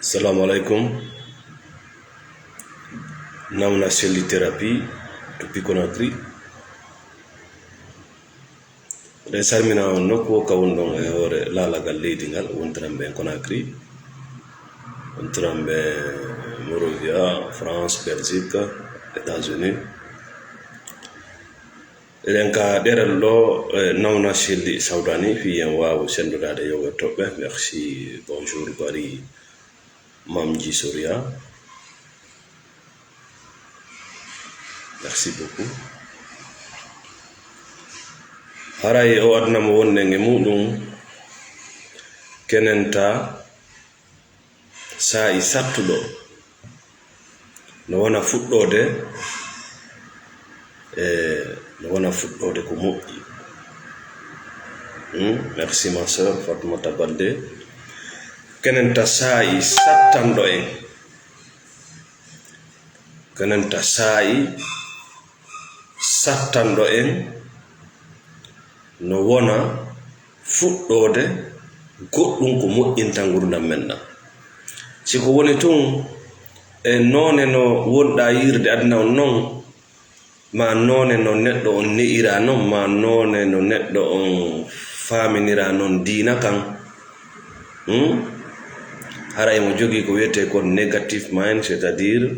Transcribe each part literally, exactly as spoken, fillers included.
Assalamu alaikum. Namna Shelly Therapy to Piconakry. Eɗen salmina on nokku o ka wonɗon e hoore laalagal leydi ngal, wontiranɓe en Conakry, wontiranɓe Monrovia, France, Belgique, États-Unis. Eɗen ka ɗeral ɗo, e, nawna Shelly Sawdani, fii en waawu senndodaade yoga toɓɓe. Merci, bonjour, Bari Mamji Soria. Merci beaucoup. Haray o adna mo wonɗen e muɗum, kenenta saa'i sattuɗo no wona fuɗɗoode, e no wona fuɗɗoode ko moƴƴi. Hmm? Merci, ma sœur Fatoumata Baldé. Kenenta saa'i sattanɗo en. Kenenta saa'i sattanɗo en no wona fuɗɗoode goɗɗum ko moƴƴinta ngurdam men ɗam. Si ko woni tun, e noone no wonɗaa yiirde aduna on non, ma noone no neɗɗo on ne'iraa non, ma noone no neɗɗo on faaminiraa non diina kan, hmm? Haray mo jogii ko wiyetee kon negative mind, c'est-à-dire,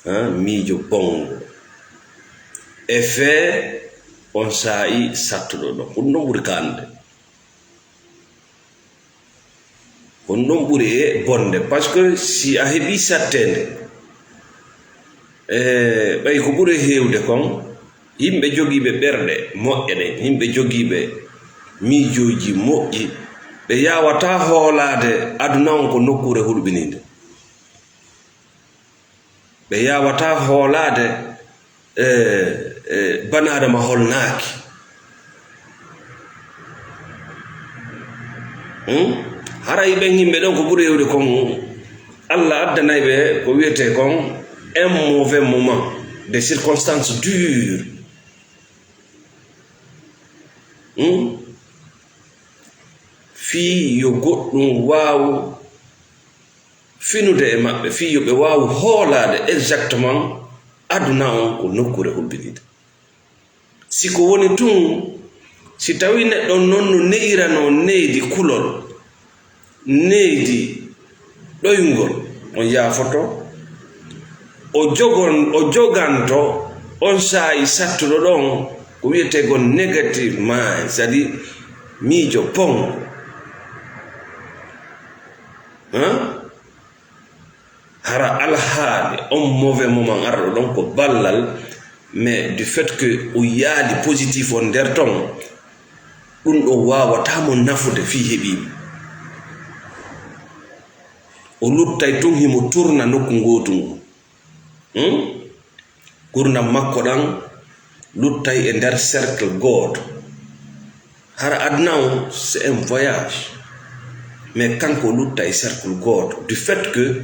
hein, miijo bonngo. E fee, on saa'i sattuɗo ɗon. Ko ɗum ɗon ɓuri kaanɗe. Ko ɗum ɗon ɓuri e bonde. Parce que si a heɓii satteende, e ɓay ko ɓuri e heewde kon, yimɓe jogiiɓe ɓerɗe moƴƴe ɗen, yimɓe jogiiɓe miijooji moƴƴi, ɓe yaawataa hoolaade aduna on ko nokkuure hulɓiniinde. Ɓe yaawataa hoolaade, e, e, bana Adama holnaaki. Hmm? Haray ɓen yimɓe ɗon ko ɓuri hewde kon, Allah addanay ɓe ko wiyetee kon un mauvais moment, des circonstances dures. Hmm? Fii yo goɗɗum waawu finude e maɓɓe, fii yo ɓe waawu hoolaade exactement aduna on ko nokkuure hulɓiniinde. Si ko woni tun, si tawii neɗɗo on non no ne'iranoo neydi kulol, neydi ɗoyngol, on yaafoto, o jogon-, o joganto on saa'i sattuɗo ɗon ko wiyetee kon negative mind, c'est-à-dire miijo bonngo. Hein? Hara alhaali on mauvais moment arɗo ɗon ko ballal, mais du fait que o yaali positif on nder ton, ɗum ɗon waawataa mo nafude fii heɓiimo. O luttay tun himo turna nokku ngootu ngun. Hmm? Gurdam makko ɗan luttay e nder cercle gooto. Hara aduna on, c'est un voyage. Mais kanko o luttay cercle gooto. Du fait que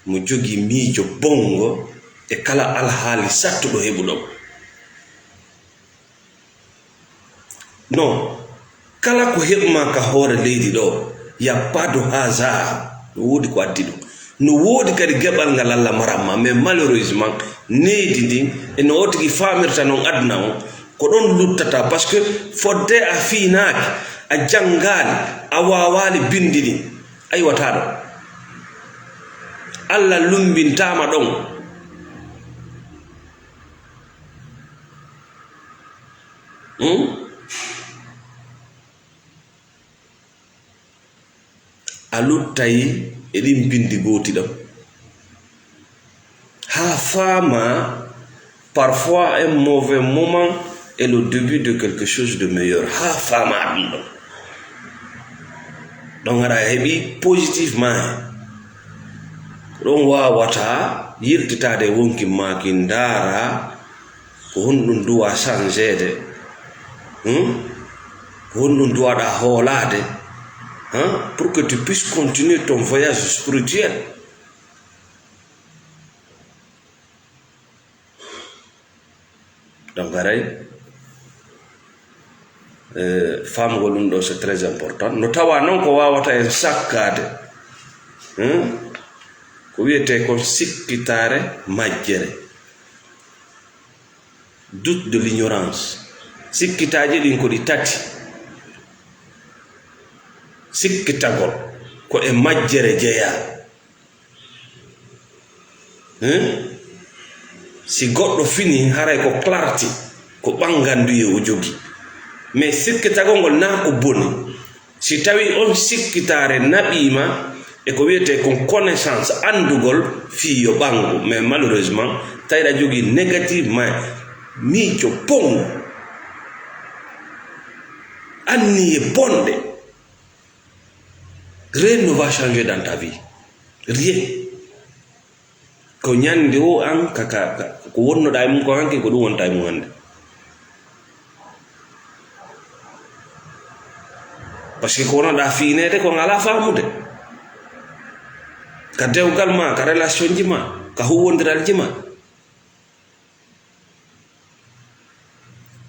mo jogii miijo bonngo e kala alhaali sattuɗo heɓuɗo mo. Non, kala ko heɓmaa ka hoore leydi ɗoo, y a pas de hasard. No woodi ko addi ɗum. No woodi kadi geɓal ngal Allah maran ma, mais malheureusement, neydi ndin, e no o tigi faamirta non aduna on, ko ɗon luttata, parce que fodde a fiinaaki, a janngaali, a waawaali binndi ɗin, a iwataa ɗo. Allah lummbintaama ɗon. Hmm? A luttay e ɗin binndi gooti ɗon. Haa faamaa, parfois un mauvais moment est le début de quelque chose de meilleur. Haa faamaa ɗum ɗon. Ɗon hara a heɓi positivement. Ɗon waawataa yiltitaade e wonki maa kin ndaara ko honɗum duwaa changeede? Hmm? Ko honɗum duwaɗaa hoolaade? Hein? Pour que tu puisses continuer ton voyage spirituel. Donc, haray, eh, faamugol ɗum ɗo, c'est très important. No tawa noon ko waawata en sakkaade, Hein? Ko wiyetee kon sikkitaare majjere. Doute de l'ignorance. Sikkitaaji ɗin ko ɗi tati. Sikkitagol ko e majjere jeyaa. Hein? Si goɗɗo fini, haray ko clarté, ko ɓannganduyee o jogii. Mais sikkitagol ngol naa o boni. Si tawii on sikkitaare naɓiima e ko wiyetee kon connaissance, anndugol fii yo ɓanngu, mais malheureusement, tawi aɗa jogii négativement miijo bonngo, anniye bonɗe, rien ne va changer dans ta vie. Rien. Ko ñande o an ka, ka, ka, ko wonnoɗaa e mum ko hanki, ko ɗum wonta e mum hannde. Parce que ko wonnoɗaa fiineede kon alaa faamude. Ka dewgal ma, ka relation ji ma, ka huwwondiralji ma.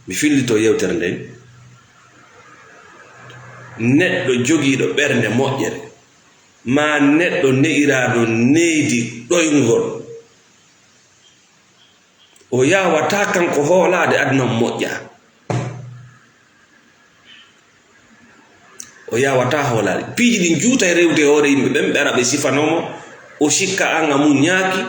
Mi fillito yewtere nden. Neɗɗo jogiiɗo ɓernde moƴƴere, maa neɗɗo ne'iraaɗo neydi ɗoyngol, o yaawataa kanko hoolaade aduna mo moƴƴa. O yaawataa hoolaade. Piiji ɗin juutay rewde e hoore yimɓe ɓen, ɓe ara ɓe sifanoo mo. O sikka an a muññaaki,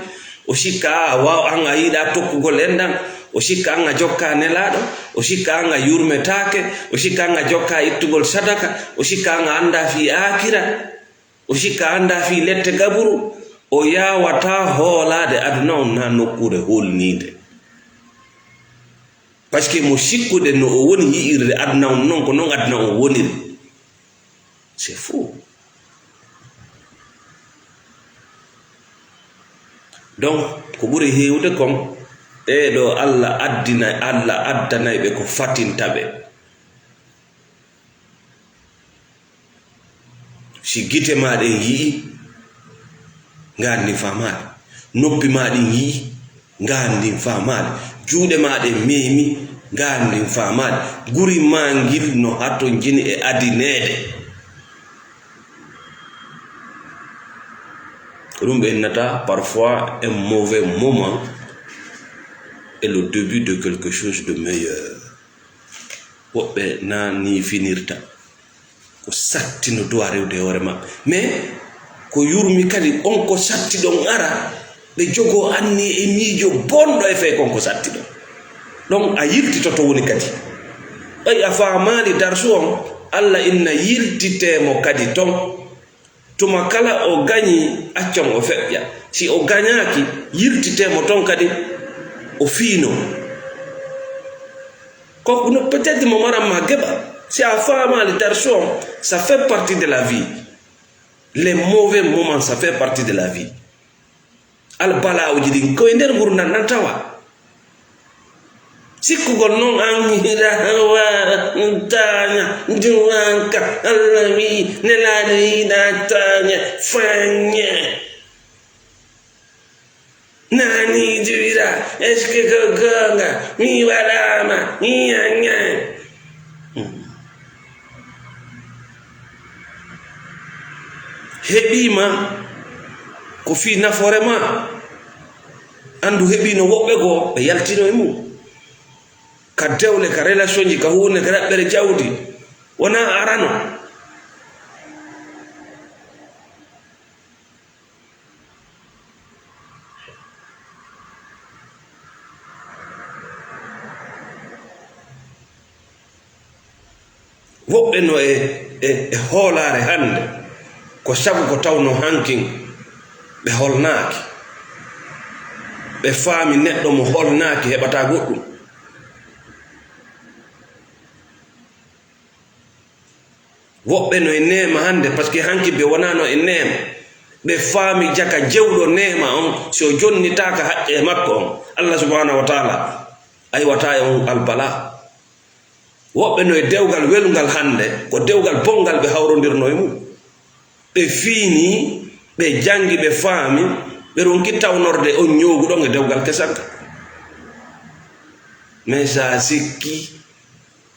o sikka a waaw-, an a yiɗaa tokkugol enɗan, o sikka an a jokkaa nelaaɗo, o sikka an a yurmetaake, o sikka an a jokkaa ittugol sadaka, o sikka an a anndaa fii aakira. O sikka anndaa fii lette gaburu, o yaawataa hoolaade aduna on naa nokkuure hoolniinde. Parce que mo sikkuɗen no o woni yi'irde aduna on non, ko non aduna on woniri. C'est faux. Donc, ko ɓuri heewde kon, ɓee ɗoo Alla addina-, Alla addanay ɓe ko fatinta ɓe. Si gite maa ɗen yi'i, ngaandi faamaali. Noppi maa ɗin yi'i, ngaandi faamaali. Juuɗe maa ɗen meemi, ngaandi faamaali. Guri maa ngil no hatonjini e adineede. Ko ɗum ɓe innata parfois un mauvais moment est le début de quelque chose de meilleur. Woɓɓe naa nii finirta. Ko satti no duwa rewde e hoore maɓɓe. Mais ko yurmi kadi, on ko satti ɗon ara, ɓe jogoo anniye e miijo bonɗo e fey kon ko satti ɗon. Ɗon a yiltitoto woni kadi. Ɓay a faamaali darsu on, Alla inna yiltitee mo kadi ton. Tuma kala o gañi, accon o feƴƴa. Si o gañaaki, yiltitee mo ton kadi, o fiinoo. Ko no peut-être mo maran ma geɓa. Si a faamaali darsu on, ça fait partie de la vie. Les mauvais moments, ça fait partie de la vie. Albala'uji ɗin ko e nder ngurndan ɗan tawa. Sikkugol non an hiɗa hawa taaña, juwanka, Alla wi'i, Nelaaɗo yiɗa taaña, faññe. Nani juwira, est-ce que ko goonga? Mi waɗaama, ñaña. Heɓiima ko fii nafoore ma. Anndu heɓiino woɓɓe goo, ɓe yaltino e mum. Ka dewle, ka relation ji, ka huunde, ka raɓɓere jawdi. Wonaa arano. Woɓɓe no e, e, e hoolaare hannde, ko sabu ko tawno hankin ɓe holnaaki. Ɓe faami neɗɗo mo holnaaki heɓataa goɗɗum. Woɓɓe no e neema hannde, parce que hanki ɓe wonaano e neema. Ɓe faami jaka jewɗo neema on, si o jonnitaaka haqqee makko on, Allah subhanahu wa taala aywataa e on albala. Woɓɓe no e dewgal welungal hannde, ko dewgal bonngal ɓe hawrondirno e mum. Ɓe fiini, ɓe janngi, ɓe faami, ɓe ronki tawnorde on ñooguɗon e dewgal kesal ngal. Mais sa sikki,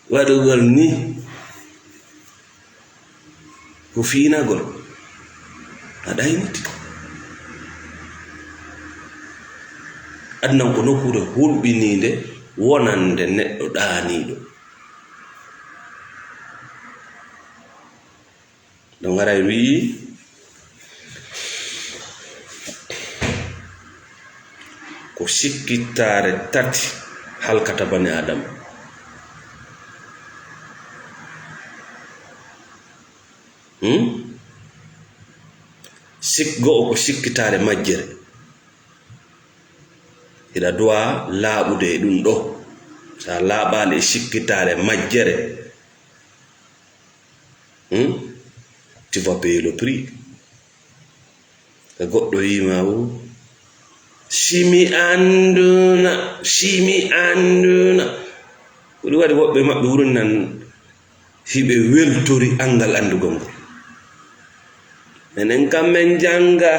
waɗugol ni ko fiinagol. A ɗayniti. Aduna ko nokkuure hulɓiniinde wonande neɗɗo ɗaaniiɗo. Ɗo ngaray wi'i, ko sikkitaare tati halkata bani Aadama. Hmm? Sik-, go'o ko sikkitaare majjere. Hiɗa duwa laaɓude e ɗum ɗo. So a laaɓaali e sikkitaare majjere, hmm? Tu vas payer le prix. Ka goɗɗo wiima o, "Si mi annduna, si mi annduna." Ko ɗum waɗi woɓɓe maɓɓe wurnan hiɓe weltori anngal anndugol ngol. Menen kam men jannga.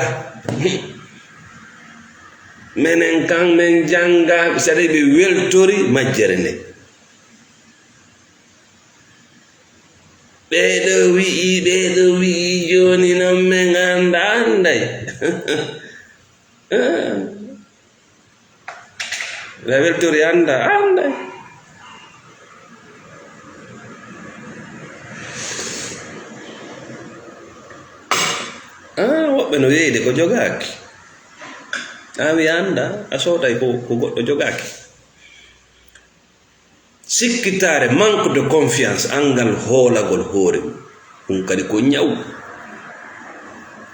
Menen kam men jannga, saɗa ɓe weltori majjere nde. Ɓeeɗo wi'i, ɓeeɗo wi'i, jooni non men annda, annday. Ɓe weltori annda, annday. Ah, woɓɓe no weeyde ko jogaaki. A wi annda, a sooday ko, ko goɗɗo jogaaki. Sikkitaare, manque de confiance, anngal hoolagol hoore mum. Ɗum kadi ko ñaw.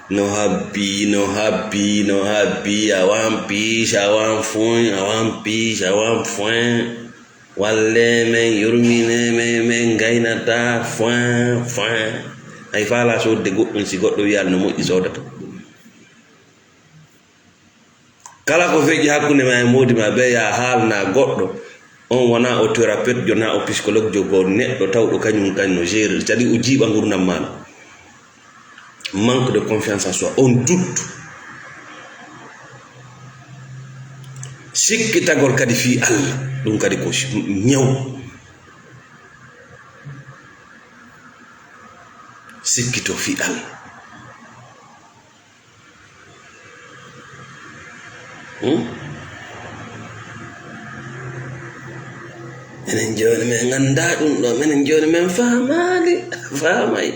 No habbi, no habbi, no habbi, a wan piis, a wan foin, a wan piis, a wan foin. Walle men, yurmine men, men gaynata, foin, foin. Ay faala soodde goɗɗum si goɗɗo wiyaali no moƴƴi soodata. Kala ko feƴƴi hakkunde ma e moodi ma, ɓe ya haalna goɗɗo. On wona o thérapeute jo, na o psychologue jo, ko neɗɗo tawɗo kañum kañ no gérer, c'est-à-dire o jiiɓa ngurdam maɗa. Manque de confiance en soi, on doute. Sikkitagol kadi fii Allah, ɗum kadi ko si-, ñaw. Sikkito fii Allah. Hmm? Enen jooni men anndaa ɗum ɗo, menen jooni men faamaali, faamay.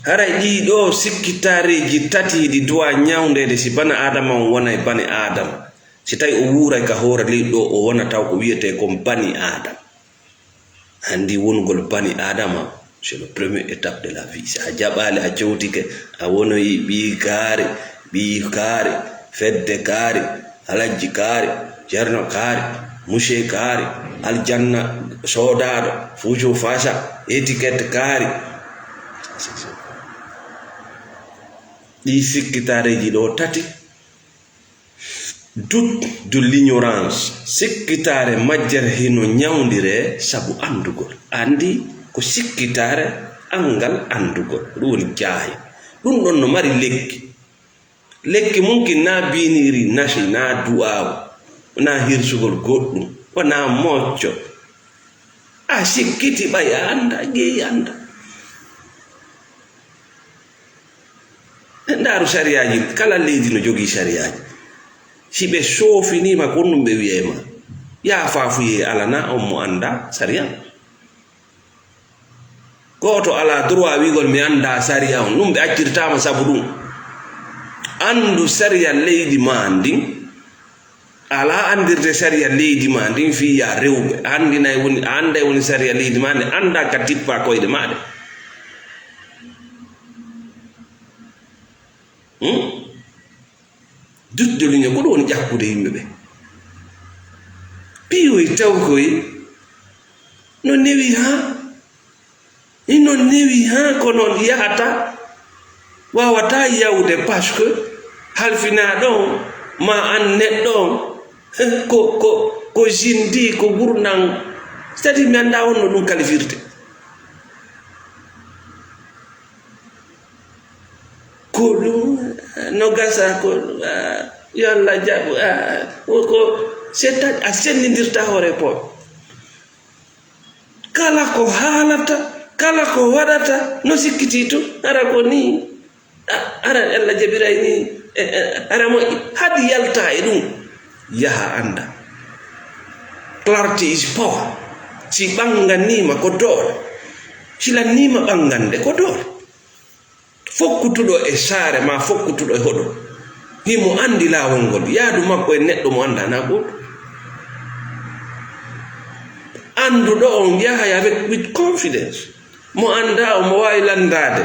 Haray ɗii ɗoo sikkitaareeji tati ɗi duwaa ñawndeede si bana Aadama on wonay bani Aadama. Si tawi o wuuray ka hoore leydi ɗo, o wona taw ko wiyetee kon bani Aadama. Anndi wonugol bani Aadama, c'est le premier étape de la vie. Si a jaɓaali, a cewtike, a wonoyi ɓii kaari, ɓii kaari, fedde kaari, alajji kaari, ceerno kaari, monsieur kaari, aljanna soodaaɗo, fuucu fasa, étiquette kaari. Ɗii sikkitaareeji ɗo tati, doute de l'ignorance, sikkitaare majjere hino ñawndiree sabu anndugol. Anndi ko sikkitaare anngal anndugol. Ko ɗum woni jaahil. Ɗum ɗon no mari lekki. Lekki mum kin na biiniiri nasi, na du'aawu, na hirsugol goɗɗum, wona mocco. A sikkiti ɓay a annda, ƴeewi annda. Ndaaru sariyaaji, kala leydi no jogii sariyaaji. Si ɓe soofiniima ko ɗum ɓe wi'ay ma, yaa faafuyee alana on mo annda sariya. Gooto alaa droit wi'gol mi annda sariya on, ɗum ɓe accirtaama sabu ɗum. Anndu sariya leydi maa ndin, alaa anndirde sariya leydi maa ndin fii yaa rewɓe. A anndinay woni, a annday woni sariya leydi maa nde, anndaa ka tippaa koyɗe maa ɗe. Hmm? Doute de l'ignorance, ko ɗum woni ƴakkude yimɓe ɓe. Piiwoy taw koy no newi haa, ino newi haa ko noon yahata, waawataa yawde, parce que halfinaaɗo on, ma an neɗɗo on, eh, ko, ko, ko zindi, ko gurdam, c'est-à-dire mi anndaa on no ɗum kalifirte. Ko ɗum, no gasa, ko, ah, yo Allah jaɓu, ah, ko, ko, c'est-à-, a sennindirta hoore pooɓe. Kala ko haalata, kala ko waɗata, no sikkiti tun, hara ko nii. A- ara ella jabiray ni. E- e- ara moƴƴi hadi yalta e ɗum. Yaha anda. Clarity is power. Si ɓanganiima ko doole. Si lanniima ɓangande ko doole. Fokkutuɗo e saare ma fokkutuɗo e hoɗo, himo anndi laawol ngol. Yaadu makko e neɗɗo mo annda na gooto. Annduɗo on yahay avec with confidence. Mo annda o mo waawi lanndaade.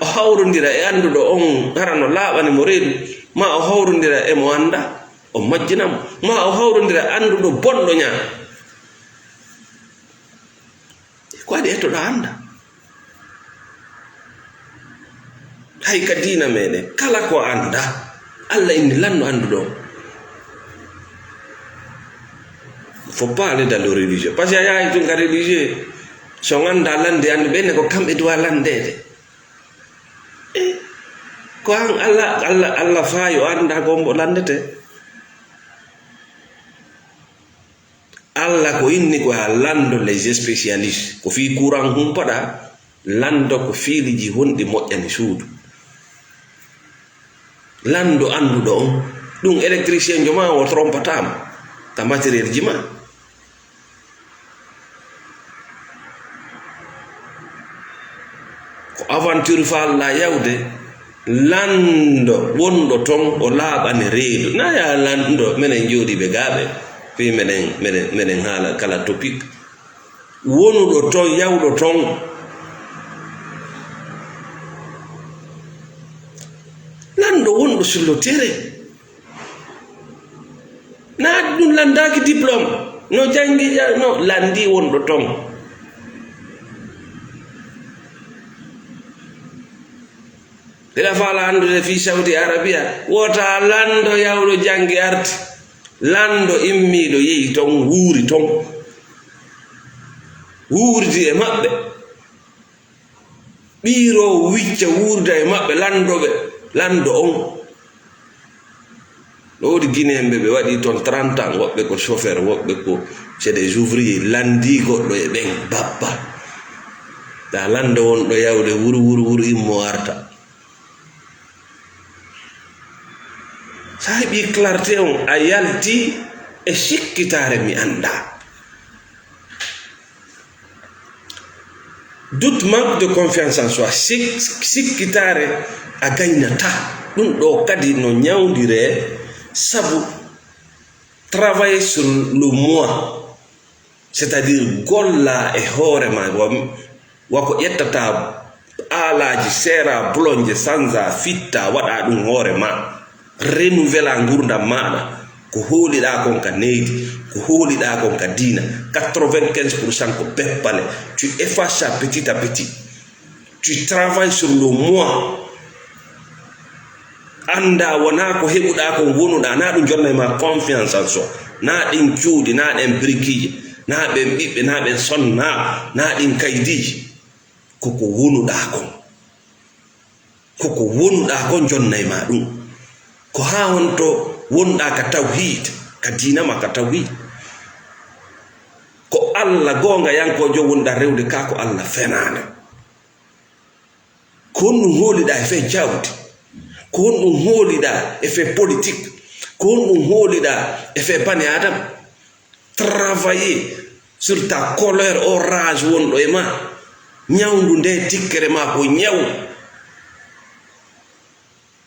O hawrondira e annduɗo on hara no laaɓani mo reedu, ma o hawrondira e mo annda o majjina mo, ma o hawrondira annduɗo bonɗo ñaa. Ko adi ettoɗa annda. Hay ka diina meɗen kala ko annda, Allah inni lanno annduɗo. Faut pas aller dans le religieux parce que a yahay tun ka religieux. So annda lande anndu ɓenne ko kamɓe duwa landede. E ko an allah allah allah faayo annda gombo landete. Allah ko inni ko a lanndo les spécialistes ko fii courant humpaɗa. Lanndo ko fiiliji honɗi moƴƴani suudu. Lanndo annduɗo on ɗum électricien jo ma o trompataama ka matériel ji ma. Ko aventure faalɗa yawde. Lanndo wonɗo ton o laaɓani reedu na ya lanndo menen jooɗiiɓe gaaɓe fii menen menen menen haala kala topic. Wonuɗo ton yawɗo ton. Lanndo wonɗo sur le terrain. Na ɗum lanndaaki diplôme no janngi no lanndi wonɗo ton. Mbiɗa faala anndude fii Saudi Arabia wota lanndo yawɗo janngi arti. Lanndo immiiɗo yehi ton wuuri ton. Wuurdi e maɓɓe. Ɓiiroowo wicca wuurda e maɓɓe lanndo ɓe lanndo on. No woodi guinéen ɓe ɓe waɗi toon trente ans woɓɓe ko chauffeur woɓɓe ko c'est des ouvriers lanndii goɗɗo e ɓen babba. Ɗa lanndo wonɗo yawde wuru wuru wuru immo arta. Sa heɓi clarté on a yalti e sikkitaare mi annda. Doute manque de confiance en soi sikkitaare a gaynata. Ɗum ɗo kadi no ñawndire sabu travailler sur le moi. C'est à dire golla e hoore ma wako ƴettata aalaji seera bolonje sanza fitta waɗa ɗum hoore ma. Renouvela ngurdam maɗa. Ko hooliɗa kon ka neydi ko hooliɗa kon ka diina. Quatre-vingt-quinze pour cent ko beppale. Tu efface ça petit à petit. Tu travailles sur le moi. Annda wona ko heɓuɗa kon wonuɗa na ɗum jonnay ma confiance en soi. Na ɗin cuuɗi na ɗen brikiji na ɓen ɓiɓɓe na ɓen sonna na ɗin kaydiji. Koko wonuɗa kon koko wonuɗa kon jonnay ma ɗum. Ko ha honto wonɗa ka tawhid ka diina ma ka tawhid. Ko allah gonga yankojo wonɗa rewde ka ko allah fenande. Ko honɗum hooliɗa e fee jawdi? Ko honɗum hooliɗa e fee politique? Ko honɗum hooliɗa e fee bane adama? Travailler sur ta colère o rage wonɗo e ma. Ñawndu nde tikkere ma ko ñaw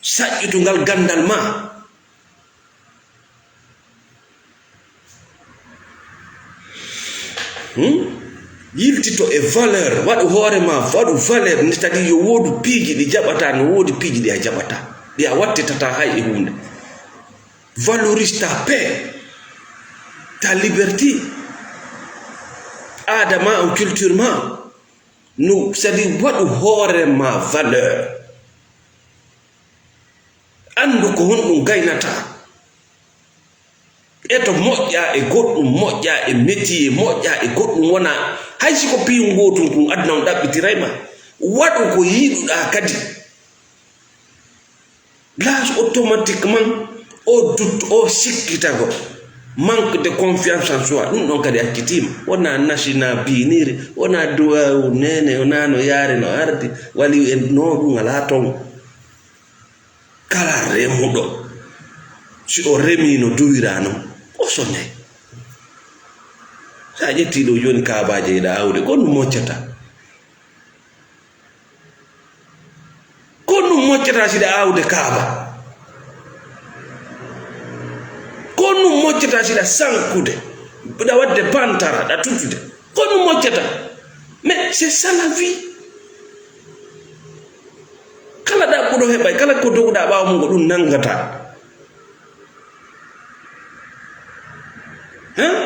saƴƴutungal gandal ma. Hmm? Yiltito e valeur waɗu hoore ma waɗu valeur nde tagi yo woodu piiji ɗi jaɓata no woodi piiji ɗi a jaɓata ɗi a wattitata hay e hunde. Valorise ta paix ta liberté aada ma on culture ma. No sadi waɗu hoore ma valeur. Anndu ko honɗum gaynata. Eto moƴƴa e goɗɗum moƴƴa e métier moƴƴa e goɗɗum wona hay siko piiw ngootum kum aduna on ɗaɓɓitiray ma. Waɗu ko yiɗuɗa kadi. Las automatiquement o dut o sikkitago. Manque de confiance en soi ɗum ɗon kadi accitiima. Wona nasina biiniri wona duwawu nene wona no yaari no ardi wali en no ɗum alaa ton. Kala remuɗo, si o remii no duwiraa non, o soñay. Si a ƴettii ɗoo jooni kaabaaje hiɗa aawde, ko honɗum moccata? Ko honɗum moccata si hiɗa aawde kaaba? Ko honɗum moccata si hiɗa sankude? Hiɗa waɗde bantara, hiɗa tuttude. Ko honɗum moccata? Mais c'est ça la vie. Kala ɗaɓɓuɗo heɓay, kala ko doguɗaa ɓaawo mum ko ɗum nanngata. Hein?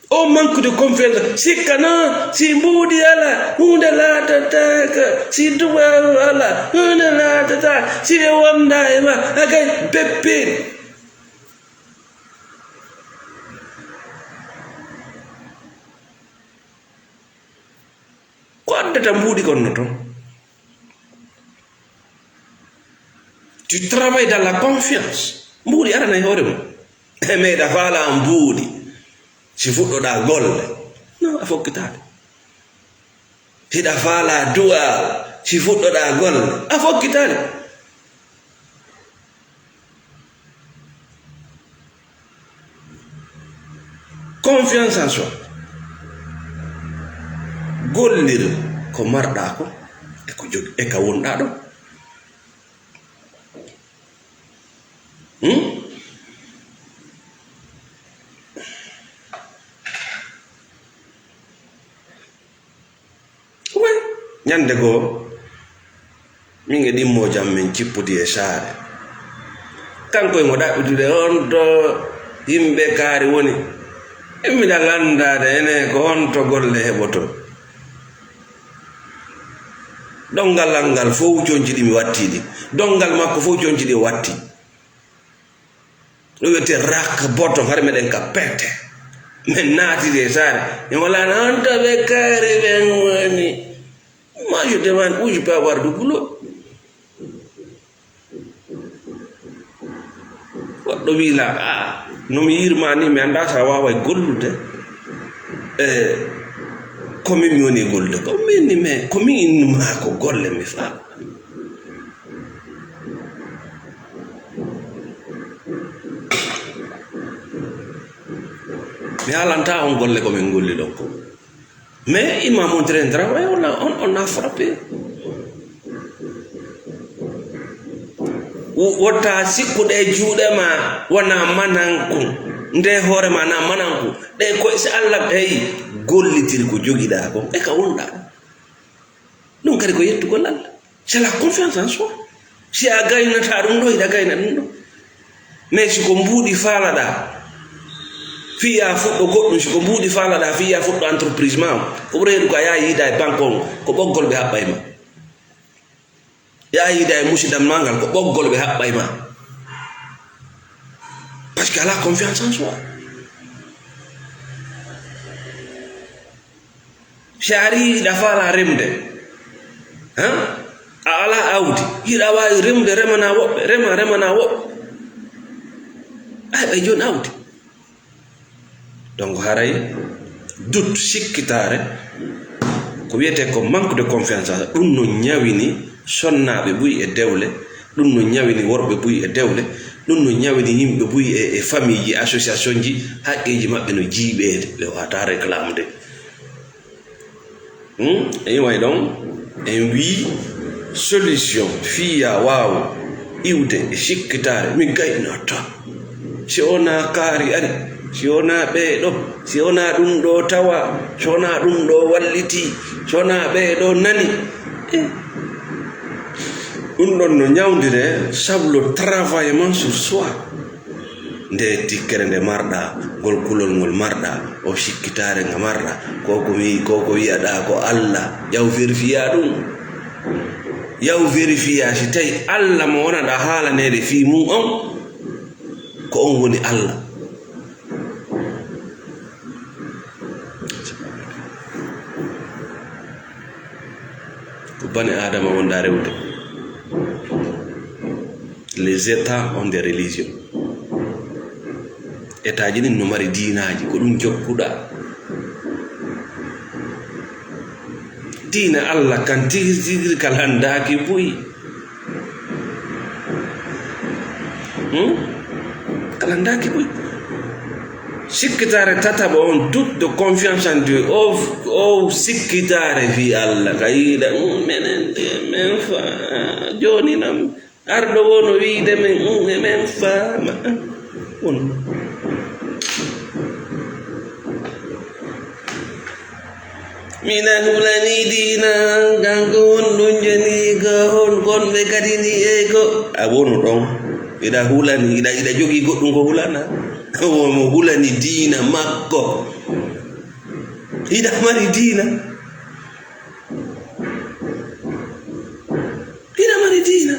O manque de confiance, sikkana, si mbuuɗi ala, huunde laatataaka, si duwaawu ala, huunde laatata, si ɓe wonda e ma, a kay beppin. Ko addata mbuuɗi kon no ton? Tu travailles dans la confiance. Mbuuɗi arana e hoore mum. E meeɗa faala mbuuɗi. Si fuɗɗoɗaa golle. Non, a fokkitaali. Hiɗa faala du'a. Si fuɗɗoɗaa golle. A fokkitaali. Confiance en soi. Gollir ko marɗaa ko e ko jog-, e ka wonɗaa ɗo. Hmm? Way, ñande goo, min e ɗimmoojam min cippudi e saare. Kanko e mo ɗaɓɓitude on to yimɓe kaari woni. Immiɗa lanndaade ene ko on to golle heɓoto. Ɗonngal an ngal fof conci ɗi mi wattii ɗi. Ɗonngal makko fof conci ɗi o wattii. Ɗum wiyetee rak boto, hari meɗen ka pette. Min naatidi e saare. Mi wala noon to ɓe kaari ɓen woni. Moi, je demande où je peux avoir du boulot. Goɗɗo wii la, ah, no mi yirma ni, mi anndaa so a waaway gollude. E ko min mi woni e gollude. Ko min ni, mais ko min innu maa ko golle mi faa. Mi haalanta on golle ko min ngolli ɗon ko. Mais il m'a montré un travail, on a, on, on a frappé. Wo-, wota sikkuɗe juuɗe ma wona mananku. Nde hoore ma na mananku. Ɗe ko si Allah tawi gollitir ko jogiɗaa ko. E ka wonɗaa. Ɗum kadi ko yettugol Allah. C'est la confiance en soi. Si a gaynata ɗum ɗo, hiɗa gayna ɗum ɗo. Mais si ko mbuuɗi faalaɗaa, fii yaa fuɗɗo goɗɗum, si ko mbuuɗi faalaɗaa, fii yaa fuɗɗo entreprise ma o, ko ɓuri heɗu ko a yaa yiida e banque on, ko ɓoggol ɓe haɓɓay ma. Yaa yiida e musidal ma ngal, ko ɓoggol ɓe haɓɓay ma. Parce que alaa confiance en soi. Si a arii hiɗa faalaa remde, han? A alaa aawdi, hiɗa waawi remde, remanaa woɓɓe, rema, remanaa woɓɓe. A heɓay jooni aawdi. Donc haray doute, sikkitaare, ko wiyetee ko manque de confiance, ɗum no ñawini sonnaaɓe buy e dewle, ɗum no ñawini worɓe buy e dewle, ɗum no ñawini yimɓe buy e, e famille ji, association ji, haqqeeji maɓɓe no jiiɓeede, ɓe wata réclame de. Hmm? En iway ɗon, en wii solution fii yaa waawu iwde e sikkitaare, mi gaynata. Si wonaa kaari ari, si wonaa ɓee ɗo, si wonaa ɗum ɗo tawa, si wonaa ɗum ɗo walliti, si wonaa ɓee ɗo nani. Eh. Ɗum ɗon no ñawndire sabu le travail man sur soi. Nde tikkere nde marɗa, ngol kulol ngol marɗa, o sikkitaare nga marɗa, ko ko wi-, ko ko wi'aɗa ko Allah, yaw vérifiya ɗum. Yaw vérifiya si tawi Allah mo wonanɗa haalaneede fii mum on, ko on woni Allah. Ko bani Aadama wonda rewde. Les États ont des religions. Etaaji ɗin no mari diinaaji, ko ɗum jokkuɗa. Diina Allah kan tigi tigi ka landaaki buy. Hmm? Kala ndaaki ɓuy. Sikkitaare tataɓo on, doute de confiance en Dieu. O, o sikkitaare fii Allah. Ka yiɗa, hmm, menen de, men fa, jooni nam, arɗo wo no wiide men, hmm, e men faama. Hmm, won. Mina hulani diina, kanko won ɗum joni ko hon gonɓe kadi ni e ko. A wonu ɗon, iɗa hulani, iɗa, iɗa jogii goɗɗum ko hulana. Mo hulani diina makko. Iɗa mari diina. Iɗa mari diina.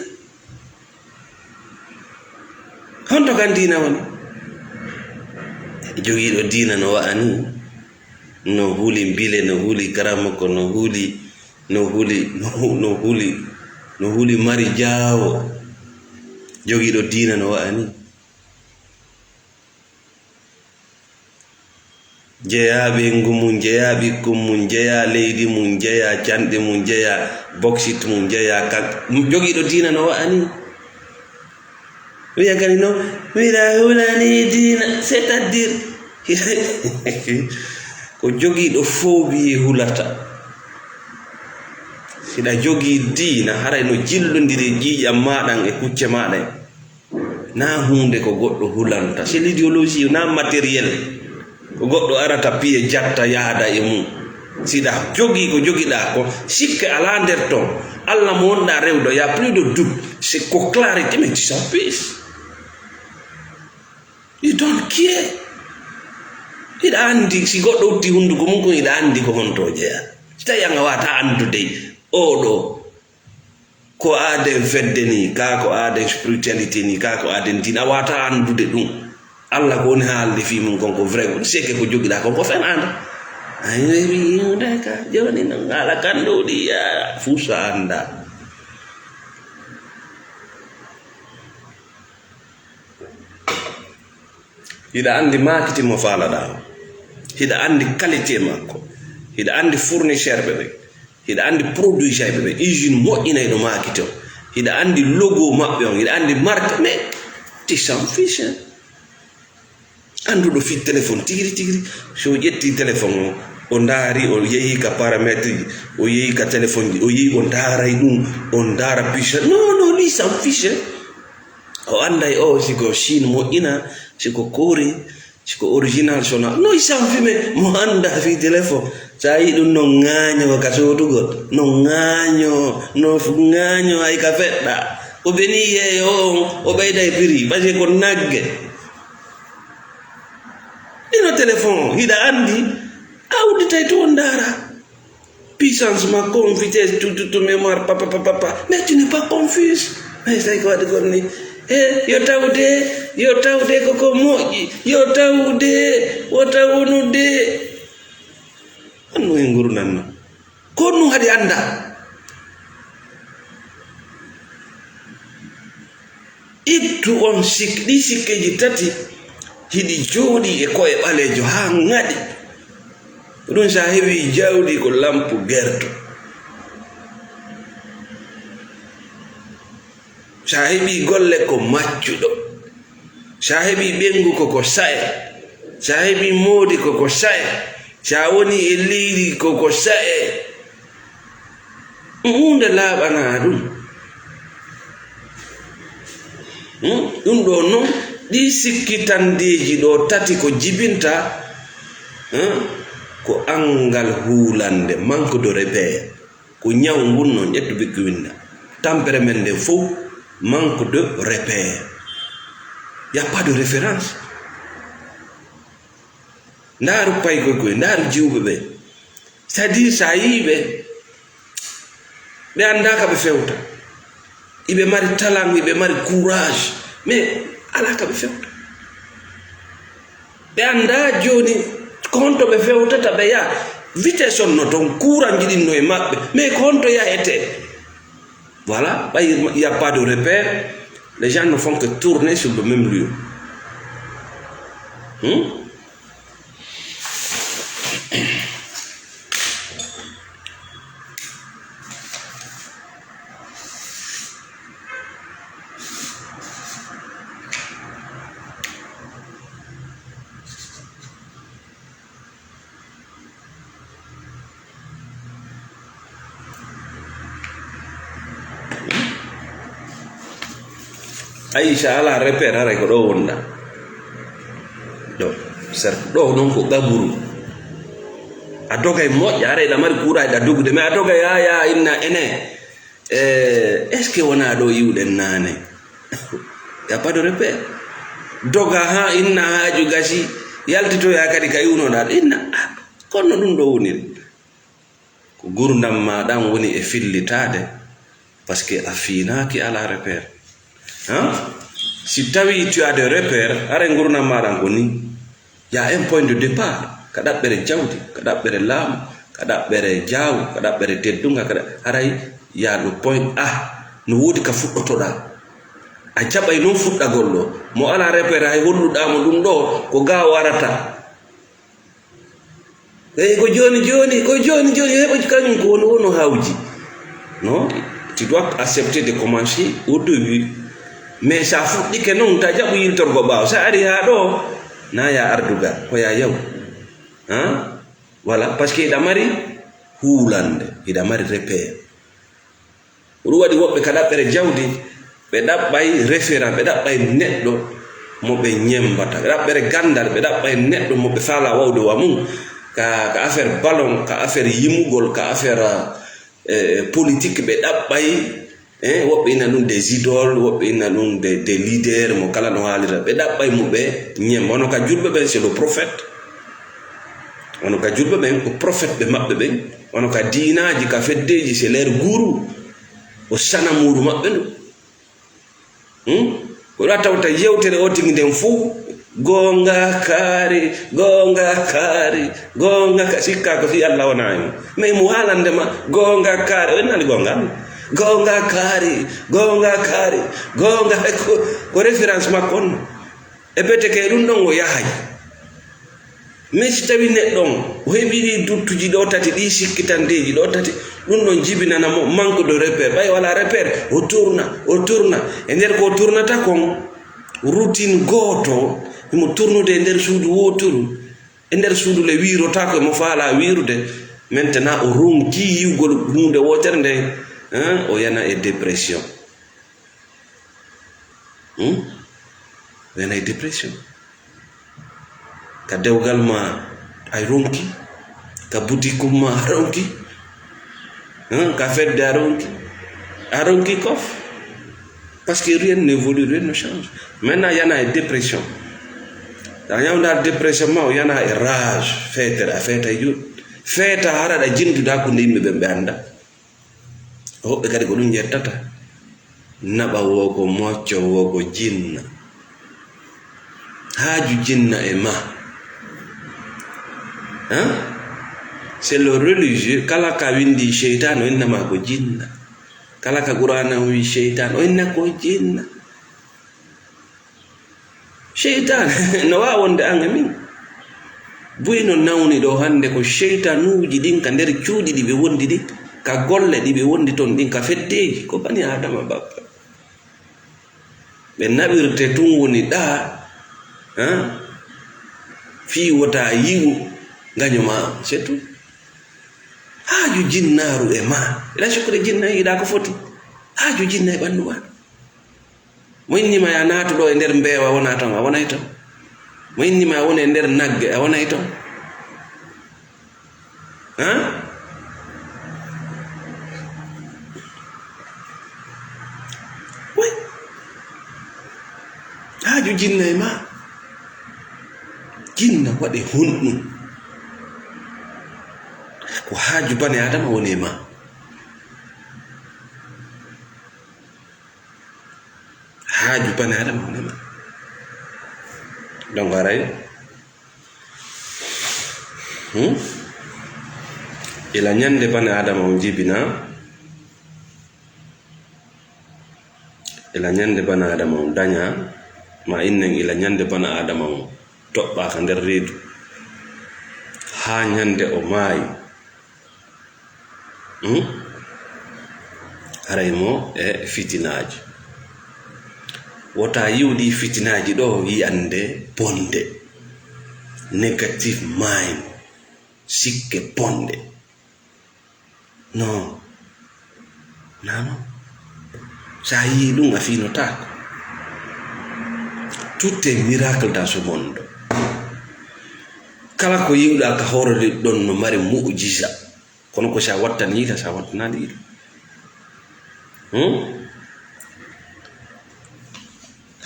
Honto kan diina woni? Jogiiɗo diina no wa'ani, no huli mbile, no huli karamoko, no huli, no huli, no hu-, no huli, no huli mari jaawo. Jogiiɗo diina no wa'ani. Jeyaa ɓeyngu mum, jeyaa ɓikkun mum, jeyaa leydi mum, jeyaa canɗi mum, jeyaa boksit mum, jeyaa kan-, jogiiɗo diina no wa'ani. Wiya kadi no, mbiɗa hulani diina, c'est-à-dire, ko jogiiɗo fof wiyee hulata. Hiɗa jogii diina, haray no jillondiri e ƴiiƴam maaɗan e kucce maaɗan. Naa huunde ko goɗɗo hulanta. C'est l'idéologie, naa matériel. Ko goɗɗo arata piye jatta yahda e mum. Siɗa jogii ko jogiɗaa ko, sikke alaa nder ton. Allah mo wonɗaa rewde, y a plus de doute. C'est ko clarté, mais tu s'en fiches. You don't care. Hiɗa anndi, si goɗɗo utti hunnduko mum kon, hiɗa anndi ko honto jeyaa. Si tawi an a waawataa anndude oɗo. Ko aaden fedde ni, kaa ko aaden spiritualité ni, kaa ko aaden diina, a waawataa anndude ɗum. Allah ko woni haalde fii mum kon ko vrai, ko seke ko jogiɗaa kon ko fenaande. Ay, wi, wi, wi, ka, jooni non, haala kan ɗo ɗi, yaa, fuu sa anndaa. Hiɗa anndi marketing mo faalaɗaa o. Hiɗa anndi qualité makko. Hiɗa anndi fournisseur ɓe ɓen. Hiɗa anndi produit jay ɓe ɓen. Usine moƴƴinayɗo marketing o. Hiɗa anndi logo maɓɓe on. Hiɗa anndi marque, mais tu s'en fiches, hein. Annduɗo fii téléphone tigiri tigiri. So o ƴetti téléphone o, o ndaari, o yehi ka paramètre ji, o yehi ka téléphone ji, o yehi o ndaaray ɗum, o ndaara puissance. Non, non, lui s'en fiche, hein. O annday o si ko Chine moƴƴina, si ko Corée, si ko original sona. No i sanfi men, mo annda fii téléphone. Sa yi ɗum no ŋaaño ka soodugol. No ŋaaño, no f-, ŋaaño hay ka feɗɗa. O beni yeeyo on, o ɓeyda e prix, parce que ko nagge. Ɗino téléphone, hiɗa anndi, a udditay to on ndaara. Puissance makko, on vitesse, tout, tout, tout, mémoire, papa, papa, papa. Mais tu n'es pas confuse. Mais c'est quoi de corni? Eh, yo tawde, yo tawde koko moƴƴi, yo tawde, wota wonude. Honno en ngurnanno? Ko honno haɗi annda? Ittu on sik-, ɗi sikkeeji tati hiɗi jooɗii e ko'e ɓaleejo haa ŋaɗi. Ko ɗum, so a heɓii jawdi ko lampu gerto. So a heɓii golle ko maccuɗo. So a heɓii ɓeyngu ko ko sa'e. So a heɓii moodi ko ko sa'e. So a wonii e leydi ko ko sa'e. Huunde laaɓanaa ɗum. Hmm? Ɗum ɗoo noon, ɗii sikkitandeeji ɗoo tati ko jibinta, hmm, ko anngal huulannde, manque de repère. Ko ñaw ngun noon, ƴettu bikki winnda. Tampere men nden fof, manque de repère. Y a pas de référence. Ndaaru paykoy koy, ndaaru jiwɓe ɓe. C'est-à-dire, so a yii ɓe, ɓe anndaa ka ɓe fewta. Iɓe mari talent, iɓe mari courage, mais alaa ka ɓe fewta. Ɓe anndaa jooni ko honto ɓe fewtata, ɓe yaha. Vitesse on no toon, courant jiɗinno e maɓɓe, mais ko honto yahetee? Voilà, ɓay il y a pas de repère, les gens ne font que tourner sur le même lieu. Hmm? Aisha, ala repère, haray ko ɗo wonɗa. Ɗo, ser-, ɗo non ko qaburu. A dogay moƴƴa, haray ɗa mari courage ɗa dogude, mais a dogay, ya, ya, inna, ene. Eh, est-ce que wona ɗo iwɗen nane? Y a pas de repère. Doga ha inna haaju gasi, yaltitoya kadi ka iwnoɗa. Inna, ah, kono ɗum ɗo woniri. Ko gurdam ma ɗan woni e fillitaade, parce que a fiinaaki, ala repère. Hein? Si tawi tu as des repères, haray gurdam ma ɗan ko ni. Y a un point de départ. Ka ɗaɓɓere jawdi, ka ɗaɓɓere laamu, ka ɗaɓɓere jaawu, ka ɗaɓɓere teddungal, ka ɗa-, haray y a le point A. No woodi ka fuɗɗotoɗa. A jaɓay non fuɗɗagol ɗo. Mo ala repère, hay holluɗa mo ɗum ɗo, ko ga o arata. Eyi, ko jooni jooni, ko jooni jooni, heɓa kañum ko woni, woni hawji. Non, tu dois accepter de commencer au début. Mais sa fuɗɗike non, ta jaɓu yiltorgo ɓaawo. Sa ari haa ɗo, na ya arduga, ko ya yaw. Hein? Voilà, parce que hiɗa mari huulande, hiɗa mari repère. Ko ɗum waɗi woɓɓe ka ɗaɓɓere jawdi, ɓe ɗaɓɓay référent, ɓe ɗaɓɓay neɗɗo mo ɓe ñembata. Ɓe ɗaɓɓere ganndal, ɓe ɗaɓɓay neɗɗo mo ɓe faala wawde wa mum. Ka, ka affaire ballon, ka affaire yimugol, ka affaire, eh, politique, ɓe ɗaɓɓay, eh, woɓɓe ina ɗum des idoles, woɓɓe ina ɗum des, des leaders, mo kala no haalira. Ɓe ɗaɓɓay mo ɓe ñemba. Wano ka julɓe ɓen, c'est le prophète. Wano ka julɓe ɓen, ko prophète ɓe maɓɓe ɓen. Wano ka diinaaji, ka feddeeji, c'est leur gourou. O sanamuuru maɓɓe ndu. Hmm? Ko ɗa tawta yewtere o tigi nden fuu, goonga kaari, goonga kaari, goonga ka-, sikka ko fii Allah wona e mum. Mais mo haalande ma, goonga kaari, o innani goonga. Goonga kaari, goonga kaari, goonga ko, ko référence makko on. E bete ke ɗum ɗon o yahay. Mais si tawi neɗɗo on, o heɓi ɗi duttuji ɗo tati, ɗi sikkitandeeji ɗo tati, ɗum ɗon jibinana mo manque de repère. Ɓay wala repère, o tourna, o tourna. E nder ko o tournata kon, routine gooto, himo tournude e nder suudu wooturu. E nder suudu le wiirotaako, emo faala wiirude. Maintenant, o ronki yi'ugol huunde wootere nde, hein, o yana e dépression. Hmm? Wena e dépression. Ka dewgal ma a ronki, ka boutique ma a ronki, hmm? Ka fedde a ronki, a ronki kof. Parce que rien n'évolue, rien ne change. Maintenant, yana e dépression. A ñawda dépression ma, o yana e rage, feetere, a feeta e juuɗe. Feeta hara ɗa jindude hakkunde yimɓe ɓen ɓe annda. Woɓɓe kadi ko ɗum njettata. Naɓa woo ko mocco woo ko jinna. Haaju jinna e ma. Hein? C'est le religieux. Kala ka windi seytaan, o innama ko jinna. Kala ka Qur'aana wi seytaan, o inna ko jinna. Seytaane no waawi wonde an e min. Buy no nawni ɗo hannde ko seytanuuji ɗin ka nder cuuɗi ɗi ɓe wondi ɗin, ka golle ɗi ɓe wondi ton ɗin, ka feddeeji, ko bani Aadama babba. Ɓe naɓirte tun woni ɗa, hein? Fii wota yi'u ngaño ma, c'est tout. Haaju jinnaaru e ma. Ila sukkude jinna yiɗa ko foti. Haaju jinna e ɓanndu ma. Mo inni ma ya naatu ɗo e nder mbeewa, wona ton, a wonay ton. Mo inni ma woni e nder nagge, a wonay ton. Hein? Oui. Haaju jinna e ma. Jinna waɗi honɗun? Ko haaju bani Aadama woni e ma. Haaju bani Aadama woni ma. Donc, aray, hmm? Ila ñande bani Aadama on jibina, ila ñande bani Aadama on daña, ma innen ila ñande bani Aadama on toɓɓa ka nder reedu, haa ñande o maayi. Hmm? Haray mo e fitinaaji. Wota yi'u ɗi fitinaaji ɗo yi'ande bonde. Negative mind. Sikke bonde. Non. Nano. Sa yi'i ɗum a fiinotaako. Tout est miracle dans ce monde. Kala ko yiwɗa ka hoore ɗon no mari mu'jiza. Kono ko sa wattani yiita, sa wattanaali yiita. Hmm?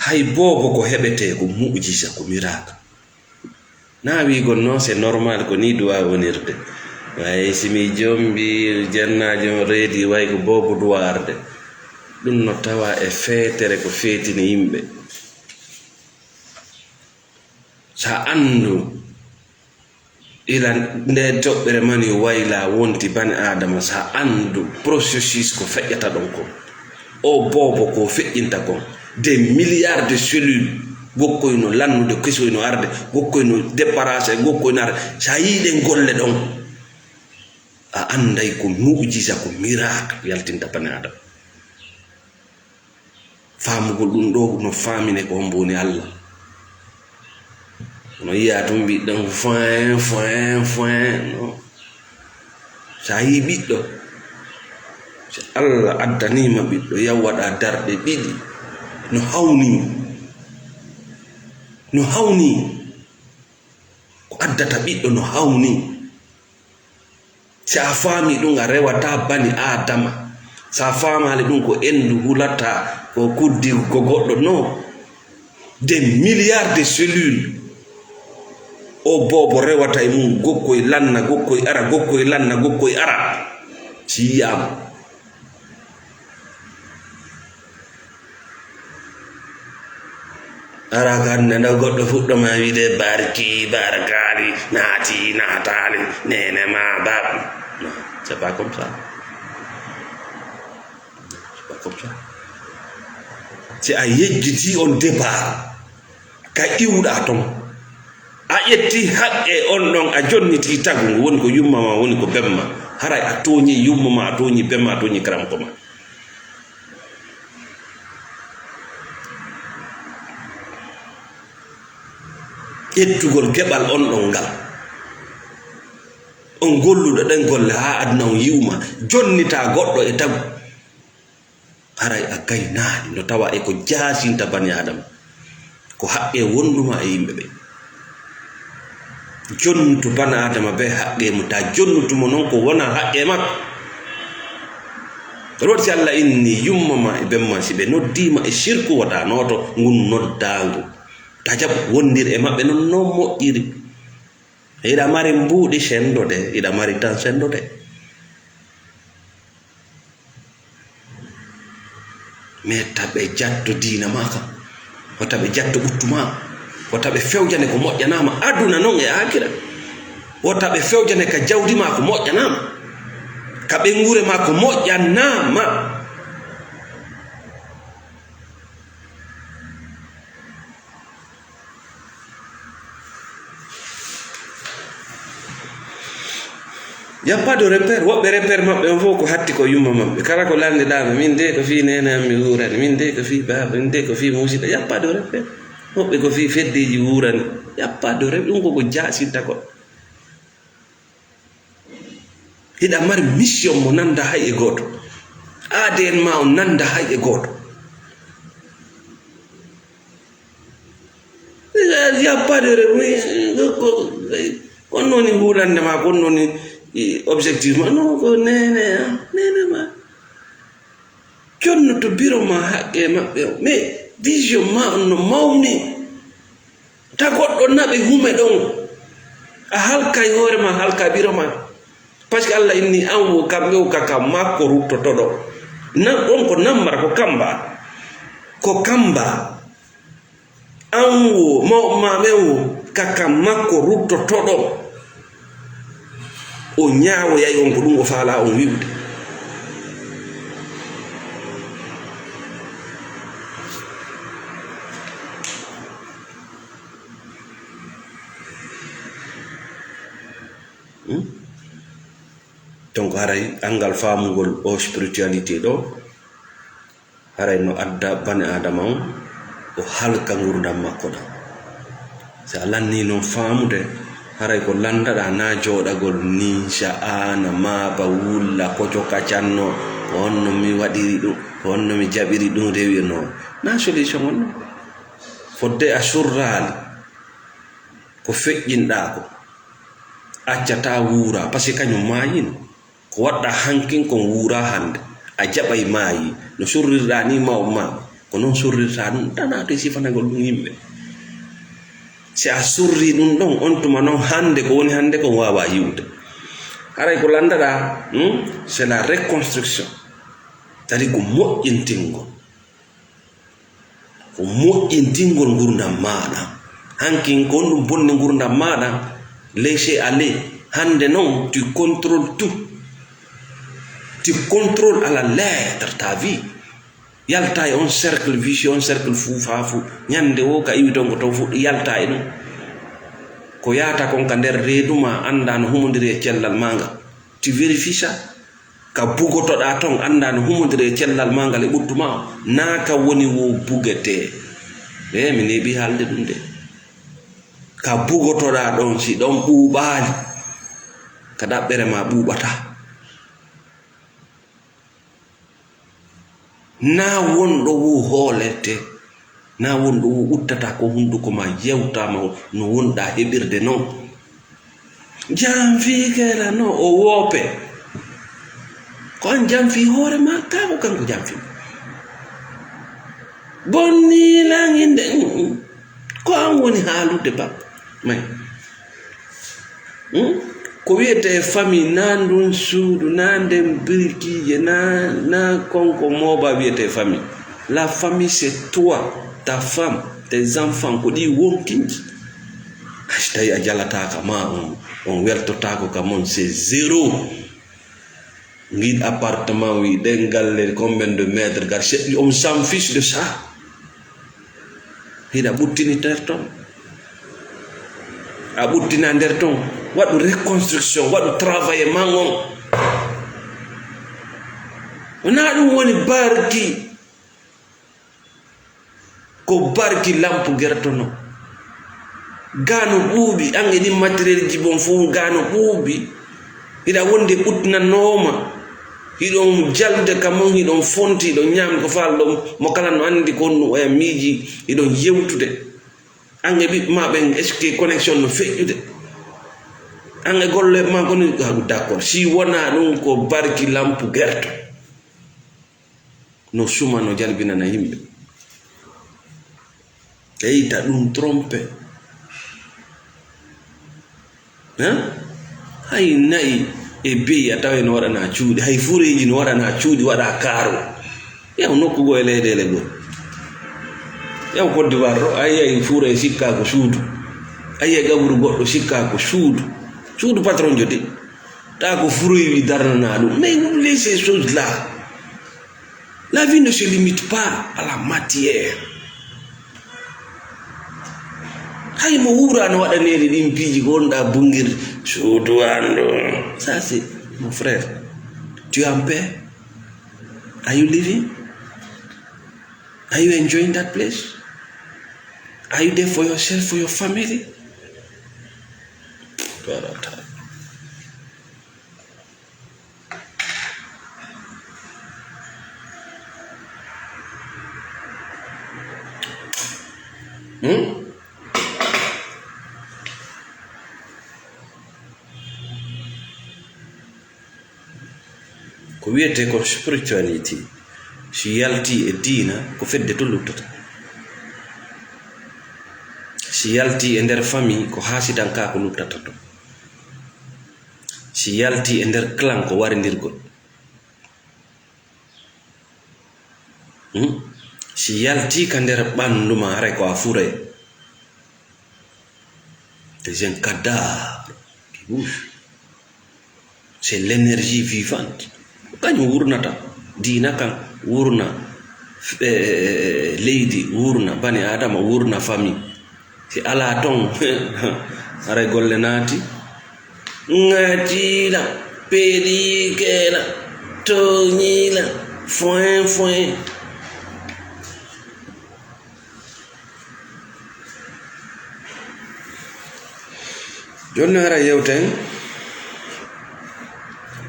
Hay boobo ko heɓetee ko mu'jiza, ko miracle. Na wiigol noon, c'est normal, ko ni duwa wonirde. Way si mi jombi, jennaajo on reedi, way ko boobo duwa arde. Ɗum no tawa e feetere ko feetini yimɓe. Sa anndu, ila nde toɓɓere mani wayla wonti bani Aadama, sa anndu processus ko feƴƴata ɗon kon. O boobo ko feƴƴinta kon. Des milliards de cellules, gokkoy no lannude, kesoy no arde, gokkoy no débarrassé, gokkoy no arde. Sa yii ɗen golle ɗon, a annday ko mu'jiza, ko miracle yaltinta bani Aadama. Faamugol ɗum ɗoo no faamine ko hombo woni Allah. Kono yiya tun ɓiɗɗo foin, foin, foin, no. Sa yii ɓiɗɗo, si Allah addaniima ɓiɗɗo, yaw waɗa darɗe ɗiɗi, no hawni, no hawni. Ko addata ɓiɗɗo no hawni. Si a faami ɗum, a rewata bani Aadama. Si a faamaali ɗum, ko enndu hulata, ko kuddi, ko goɗɗo, non. Des milliards de cellules. O boobo rewata e mum, gokkoy lanna, gokkoy ara, gokkoy lanna, gokkoy ara. Si yiyaama. Ara kan nana goɗɗo fuɗɗo ma wiide barki, barkaali, naati, naataali, nene ma, bab. Non, c'est pas comme ça. C'est pas comme ça. Si a yejjiti on départ, ka iwɗa ton, a ƴetti haqqe on ɗon, a jonniti tagu ngu, woni ko yumma ma, woni ko bemma. Haray a tooñi yumma ma, a tooñi bemma, a tooñi karamko ma. Ƴettugol geɓal on ɗon ngal, on golluɗo ɗen golle haa aduna on yi'uma, jonnita goɗɗo e tagu. Haray a gaynaali, no tawa e ko jaasinta bani Aadama. Ko haqqe wonduma e yimɓe ɓe. Jonnutu bana Adama be haqqe mum, ta jonnutu mo non ko wona haqqe makko. Ɗon si Allah inni yumma ma e bemma, si ɓe noddiima e sirku, wota nooto ngun noddaangu. Ta jaɓu wondir e maɓɓe non, non moƴƴiri. Hiɗa mari mbuuɗi sendode, hiɗa mari tan sendode. Mais taɓe jatto diina maa kan, wota ɓe jatto ɓuttu maa, wota ɓe fewjane ko moƴƴanaama aduna non e aakira, wota ɓe fewjane ka jawdi maa ko moƴƴanaama, ka ɓeynguure maa ko moƴƴanaama. Y a pas de repère. Woɓɓe repère maɓɓe on fof ko hatti ko yumma maɓɓe. Kala ko landiɗaama, min de ko fii neene am mi wuurani, min de ko fii baaba, min de ko fii muusiɗɗo. Y a pas de repère. Woɓɓe ko fii feddeeji wuurani. Y a pas de repère. Ɗum ko ko jaasinta ko. Hiɗa mari mission mo nanda hay e gooto. A D N ma on nanda hay e gooto. Il y a pas de re-, oui, ko, ko, ko, ko on woni hulande ma, ko on woni, i, objectif ma. Non, ko neene, ah, neene ma. Jonnoto biro ma haqqe maɓɓe o. Mais vision ma on no mawni. Ta goɗɗo naɓe hume ɗon. A halkay hoore ma, halka biro ma. Parce que Allah inni an wo kamɓe o ka, ka makko ruttotoɗo. Nan on ko nammata, ko kamba. Ko kamba. An wo, mawɓe ma ɓen wo, ka, ka makko ruttotoɗo. O ñaawoyay on ko ɗum o faalaa on wi'ude. Hmm? Donc, haray anngal faamugol o spiritualité ɗo, haray no adda bani Aadama on, o halka ngurndan makko ɗan. Si a lannii non faamude, haray ko lanndaɗaa naa jooɗagol nii, sa'aana, maaba, wulla, koco kacanno, ko honno mi waɗiri ɗum, ko honno mi jaɓiri ɗum, rewi e non. Naa solution on non. Fodde a surraali ko feƴƴinɗaa ko, accataa wuuraa, parce que kañum maayino. Ko waɗɗaa hankin kon wuuraa hannde, a jaɓay maayi. No surrirɗaa nii ma o maa, ko non surrirtaa ɗum, tanaa to e sifanagol ɗum yimɓe. Si a surrii ɗum ɗon, on tuma non hannde ko woni hannde kon waawaa yiwde. Haray ko lanndaɗaa, hmm, c'est la reconstruction. Tadi ko moƴƴintingol. Ko moƴƴintingol ngurdam maaɗa. Hankin ko honɗum bonni ngurdam maaɗa? Laisser aller. Hannde non, tu contrôles tout. Tu contrôles à la lettre ta vie. Yalta e on cercle vicieux, on cercle fou, faa fou. Ñande wo ka iwi ton ko ton fuɗɗi, yalta e ɗum. Ko yaata kon ka nder reedu ma, anndaa no humondiri e cellal maa ngal. Tu vérifies ça? Ka bugotoɗaa ton, anndaa no humondiri e cellal maa ngal e ɓuttu maa. Naa ka woni wo bugetee. E, mi neeɓi haalde ɗum de. Ka bugotoɗaa ɗon, si ɗon ɓuuɓaali, ka ɗaɓɓere maa ɓuuɓataa. Naa wonɗo wo hoolete, naa wonɗo wo uttata ko hunduko maa yewtaama no wonɗaa heɓirde non. Janfii kela no o woope. Ko an janfii hoore maa, kaa ko kanko janfii? Bonni lan innde, mm, mm. Ko an woni haalude ba. May. Hmm? Ko wiyetee famille, naa ndun suudu, naa nden birkiije, naa, naa konko mooba wiyetee famille. La famille, c'est toi, ta femme, tes enfants, ko ɗi wonkinji. Hay si tawi a jalataaka ma on, on weltotaako ka mon, c'est zéro. Ngiɗ appartement, wi ɗen galle, combien de mètres carrés, c'est, on s'en fiche de ça. Hiɗa ɓuttini nder ton. A ɓuttina nder ton. Waɗu reconstruction, waɗu travail e man on. Wonaa ɗum woni barki. Ko barki lampu gertono. Gaano ɓuuɓi, an e ɗin matériel ji bon fof, gaano ɓuuɓi. Hiɗa wonde ɓuttinanoowo ma. Hiɗon jalde ka mon, hiɗon fonti, hiɗon ñaami ko faal ɗon. Mo kala no anndi ko honɗum oya miiji, hiɗon yewtude. An e ɓiɓɓe ma ɓen, est-ce que connexion no feƴƴude? An e golle ma koni, ah, d'accord. Si wonaa ɗum ko barki lampu gerto. No suma, no jalbinana yimɓe. Ɓeyta ɗum trompe. Hein? Hay na'i e be'i a tawa no waɗana cuuɗi, hay fureeji no waɗana cuuɗi, waɗa kaaro. Yaw nokku goo e leyɗeele goo. Yaw Côte d'Ivoire ɗo, a yi'ay furee sikkaa ko suudu. A yi'ay gaburu goɗɗo sikkaa ko suudu. Suudu patron jodi. Taa ko furoy wi darnanaa ɗum. Mais oubliez ces choses-là. La vie ne se limite pas à la matière. Hay mo wuura no waɗaneede ɗin piiji ko wonɗaa bungirde. Suudu an ɗo. Ça, c'est mon frère. Tu es en paix? Are you living? Are you enjoying that place? Are you there for yourself, for your family? Hmm? Ko wiyetee ko spirituality, si yaltii e diina, ko fedde to luttata. Si yaltii e nder famille, ko haasidankaaku luttata to. Si yaltii e nder clan, ko warindirgol. Hmm? Si yaltii ka nder ɓanndu ma, haray ko a furee. C'est un cadavre qui bouge. C'est l'énergie vivante. Kañum wurnata diina kan, wurna, eh, leydi, wurna bani Aadama, wurna famille. Si alaa ton, haray golle naati. Ŋaciila, peɗiikeela, tooñiila, foin, foin. Jooni hara yewten,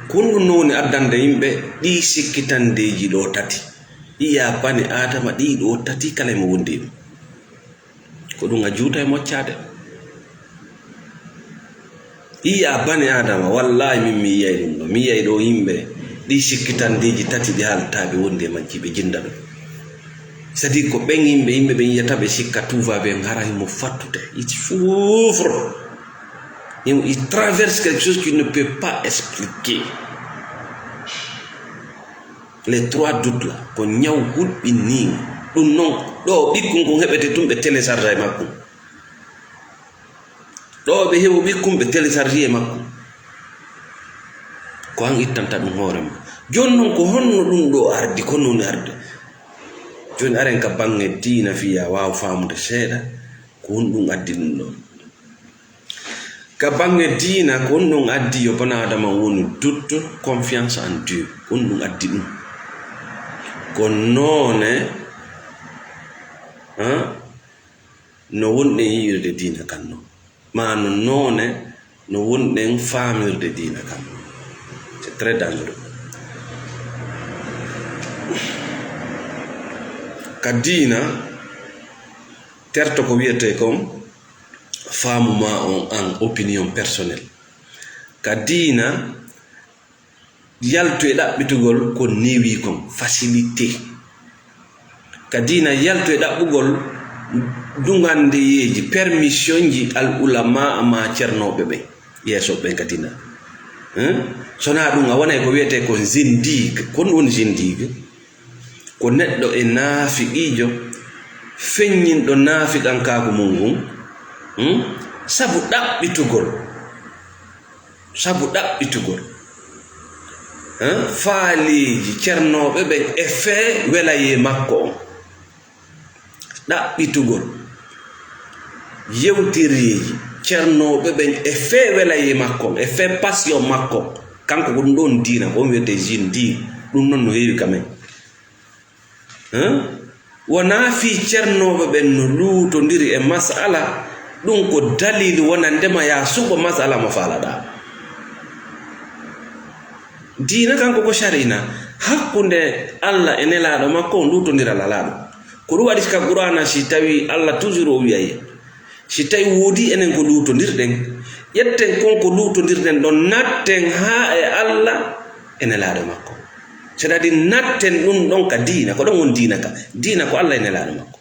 ko honɗum no woni addande yimɓe ɗii sikkitandeeji ɗoo tati? Yiya bani Aadama ɗii ɗoo tati kala e mo wondi e mum. Ko ɗum a juuta e moccaade. Yiya bani Adama, wallahi min mi yiyay ɗum ɗo. Mi yiyay ɗo yimɓe ɗi sikkitandeeji tati ɗi haaltaaɓe wondi e majji ɓe jinda ɗum. C'est-à-dire ko ɓen yimɓe, yimɓe ɓen yiyata ɓe sikka tout va bien, hara himo fattude. Il souffre. Il, il traverse quelque chose qu'il ne peut pas expliquer. Les trois doutes là, ko ñaw hulɓiniingo. Ɗum noon, ɗo ɓikkun kun heɓete tun ɓe télécharge e makkun. Ɗo ɓe heɓo ɓikkun ɓe télécharge e makkun. Ko an ittanta ɗum hoore ma. Jooni noon ko honno ɗum ɗo ardi, ko honno woni arde? Jooni aren ka baŋŋe diina fiya waawa faamude seeɗa, ko honɗum addi ɗum ɗo? Ka baŋŋe diina, ko honɗum addi yo bani Adama wonu doute, confiance en Dieu? Ko honɗum addi ɗum? Ko noone, han, no wonɗen yi'irde diina kan non. Maa no noone, no wonɗen faamirde diina kan. C'est très dangereux. Ka diina, terto ko wiyetee kon, faamu ma on an, opinion personnel. Ka diina, yaltu e ɗaɓɓitugol ko newi kon, facilité. Ka diina, yaltu e ɗaɓɓugol duŋandeyeeji, permission ji al ulama ma cernooɓe ɓen, yeeso ɓen ka diina. Hein? So naa ɗum, a wonay ko wiyetee kon zindigue. Kon woni zindigue? Ko neɗɗo e naafiqiijo, feññinɗo naafiqankaaku mun ngun, hmm? Sabu ɗaɓɓitugol, sabu ɗaɓɓitugol, hein? Faaleeji cernooɓe ɓen e fee welayee makko on. Ɗaɓɓitugol yewtereeji cernooɓe ɓen e fee welayee makko on, e fee passion makko on. Kanko ko ɗum ɗon diina, ko on wiyetee zindigue. Ɗum non no heewi ka men. Hein? Wonaa fii cernooɓe ɓen no luutondiri e masala, ɗum ko daliilu wonande ma yaa suɓo masala mo faalaɗaa. Diina kanko ko sari'ina hakkunde Alla e Nelaaɗo makko on, luutondiral alaa ɗum. Ko ɗum waɗi ka Qur'aana, si tawii Alla toujours o wi'ay, si tawii woodii enen ko luutondirɗen, ƴetten kon ko luutondirɗen ɗon, natten haa e Alla e Nelaaɗo makko. C'est-à-dire natten ɗum ɗon ka diina, ko ɗon woni diina ka. Diina ko Alla e Nelaaɗo makko.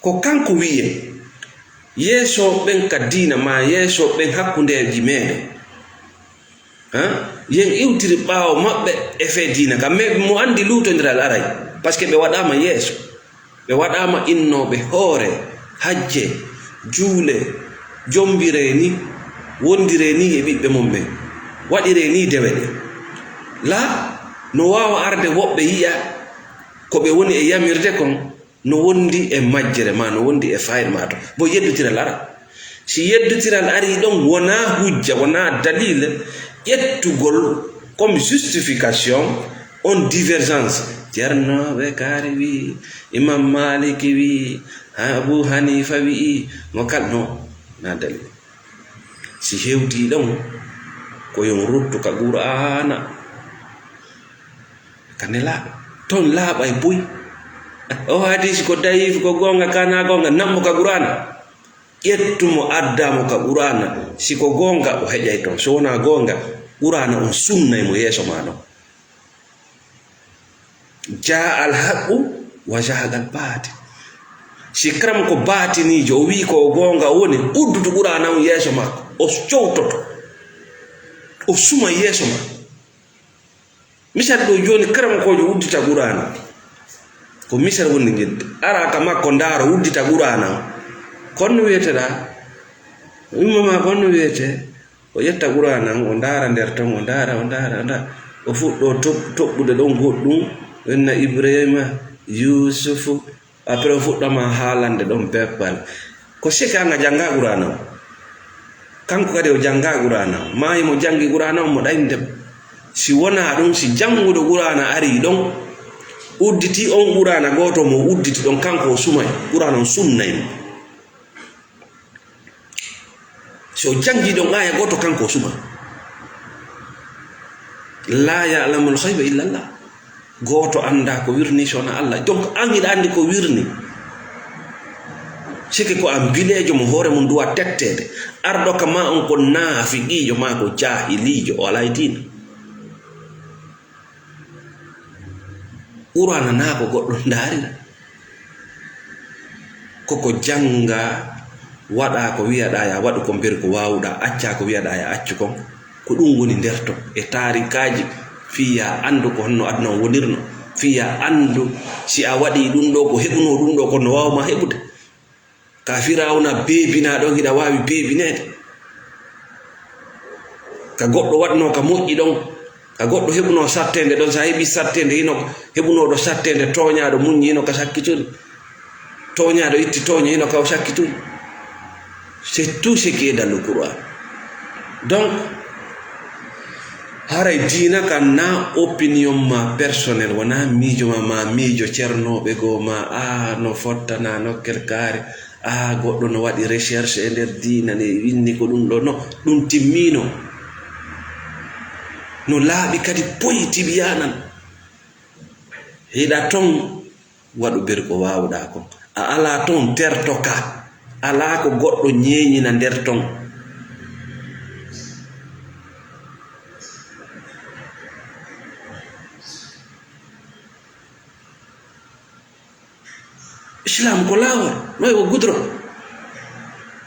Ko kanko wi'en, yeeso ɓen ka diina maa yeeso ɓen hakkundeeji meeɗen. Hein? Yen iwtiri ɓaawo maɓɓe e fee diina ka. Mais mo anndi luutondiral aray, parce que ɓe waɗaama yeeso. Ɓe waɗaama innooɓe hoore, hajje, juule, jombire ni, wondire ni e ɓiɓɓe mum ɓen, waɗire ni dewe ɗe. La, no waawa arde woɓɓe yi'a ko ɓe woni e yamirde kon no wondi e majjere, maa no wondi e fayre maa to. Bo yeddotiral ara. Si yeddotiral arii ɗon, wonaa hujja, wonaa dalil ƴettugol comme justification on divergence. Ceernooɓe kaari wi'i, Imam Maliki wi'i, Abu Hanifa wi'i, mo kal-, no, na dalil. Si hewtii ɗon, ko yon ruttu ka Qur'aana. Ka Nelaaɗo. Ton laaɓay buy. O hadiisi ko dayiif, ko goonga, kana goonga, nammo ka Qur'aana. Ƴettu mo, addaa mo ka Qur'aana. Si ko goonga, o heƴay ton. So wonaa goonga, Qur'aana on sunnay mo yeeso maa ɗon. Jaa al haqqu wa zahaqa al baatil. Si karam ko baatiniijo, o wi'i ko o goonga, o woni, uddutu Qur'aana on yeeso makko. O cowtoto. O suma yeeso makko. Misal ɗo jooni, karamokoojo uddita Qur'aana. Ko misal woni ngel. Ara ka makko, ndaara, uddita Qur'aana. Ko honno wiyeteɗaa? Imma maa ko honno wiyetee? O ƴetta Qur'aana on, o ndaara nder ton, o ndaara, o ndaara, o ndaara. O fuɗɗoo toɓ-, toɓɓude ɗon goɗɗum. Inna Ibrahima, Yuusufu, Après, o fuɗɗama haalande ɗon peppal. Ko seke an a jannga Qur'aana on. Kanko kadi o jannga Qur'aana on. Maa himo janngi Qur'aana on mo ɗaynde. Si wonaa ɗum, si jannguɗo Qur'aana arii ɗon, udditi on Qur'aana gooto mo udditi ɗon, kanko o sumay. Qur'aana on sunnay mo. Si o janngi ɗon aaya gooto, kanko o suma. La ya'lamul ghayba illa Allah. Gooto anndaa ko wirni si wonaa Allah. Donc, an hiɗa anndi ko wirni. Sike ko a mbileejo mo hoore mum duwa tetteede. Arɗo ka ma on ko naafiqiijo ma ko jaahiliijo, o alaa e diina. Qur'aana naa ko goɗɗo ndaarira. Koko jannga, waɗa ko wiyaɗaa ya waɗu kon, beri ko waawuɗaa, acca ko wiyaɗaa ya accu kon. Ko ɗum woni nder ton e taarikaaji, fii ya anndu ko honno aduna on wonirno, fii ya anndu si a waɗii ɗum ɗoo ko heɓunoo ɗum ɗoo kon no waawa ma heɓude. Ka Firawna beebinaa ɗon, hiɗa waawi beebineede. Ka goɗɗo waɗnoo ka moƴƴi ɗon, ka goɗɗo heɓunoo satteende ɗon, si a heɓii satteende hino, heɓunooɗo satteende tooñaaɗo muññi hino ka sakkitori. Tooñaaɗo itti tooñe hino ka o sakkitori. C'est tout ce qui est dans le Coran. Donc, haray diina kan na opinion ma personnel, wona miijo ma, ma miijo cernooɓe goo ma, a no fottana nokkel kaari. Aa, goɗɗo no waɗi recherche e nder diina, ne winni ko ɗum ɗo, no ɗum timmiino. No laaɓi kadi poyi tibiyanan. Hiɗa ton, waɗu beri ko waawuɗaa kon. A alaa ton, terto ka. Alaa ko goɗɗo ñeeñina nder ton. Islam ko laawol, no wayi ko goudron.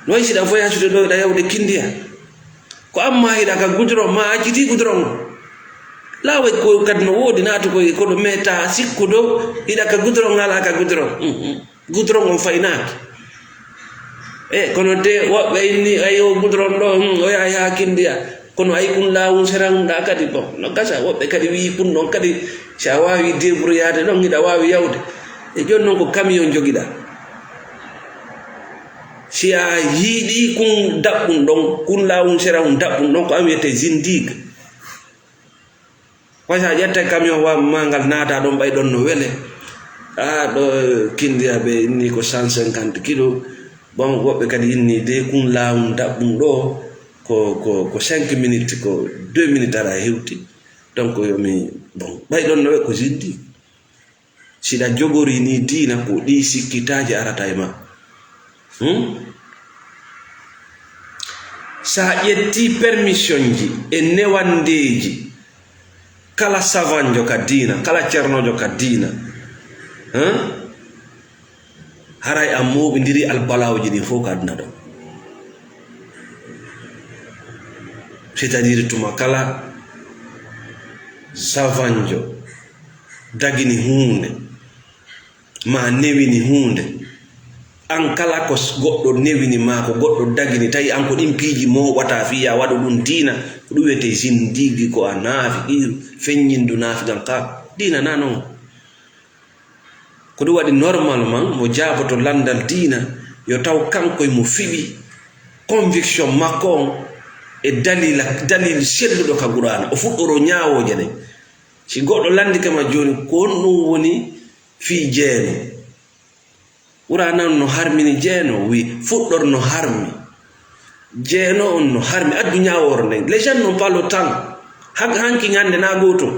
No wayi si hiɗa voyage de ɗo, hiɗa yahude Kindiya. Ko amma hiɗa ka goudron, ma acciti goudron o. Laawol ko kadi no woodi, naatu koy koɗo, mais ta sikku dow hiɗa ka goudron, alaa ka goudron. Mhm. Goudron on faynaaki. E, kono de woɓɓe inni, "Ay, o goudron ɗo, hmm, o yahay haa Kindiya." Kono ay kun laawun sera hun ɗa kadi, bon, no gasa. Woɓɓe kadi wi'i kun ɗon kadi, si a waawi débrouillade ɗon, hiɗa waawi yawde. E jooni non ko camion jogiɗa. Si a hiiɗi kun daɓɓun ɗon, kun laawun sera hun daɓɓun ɗon, ko an wiyete zindigue. Ko si a ƴetta camion wa-, ma ngal naata ɗon, ɓay ɗon no wele. Ah, ɗo Kindiya ɓe inni ko cent cinquante kilo. Bon, woɓɓe kadi inni de kun laawun daɓɓun ɗo ko, ko, ko cinq minutes, ko deux minutes ara hewti. Donc, yo mi, bon, ɓay ɗon no we-, ko zindi. Siɗa jogori ni diina ko ɗi sikkitaaji arata e ma. Hmm? Sa ƴetti permission ji e newandeeji, kala savanjo ka diina, kala cernojo ka diina, hmm? Haray a mooɓindiri albalawji ɗin fof ka aduna ɗo. C'est-à-dire tuma kala savanjo dagini huunde, ma newini huunde, an kala ko s-, goɗɗo newini ma, ko goɗɗo dagini, tawi an ko ɗin piiji mooɓata fii ya waɗu ɗum diina, ko ɗum wiyetee zindiigi, ko a naafiqiiru, feññindu naafiqan ka diina na non. Ko ɗum waɗi normalement mo jaaboto lanndal diina, yo taw kanko e mo fiɓi conviction makko on e dalila, dalil selluɗo ka Qur'aana, o fuɗɗoro ñaawooje ɗen. Si goɗɗo lanndike ma jooni, ko honɗum woni fii jeeno? Qur'aana on no harmini jeeno, wi fuɗɗor no harmi. Jeeno on no harmi, addu ñaawoore nden. Les gens n'ont pas le temps. Hak-, hanki ñande na gootum.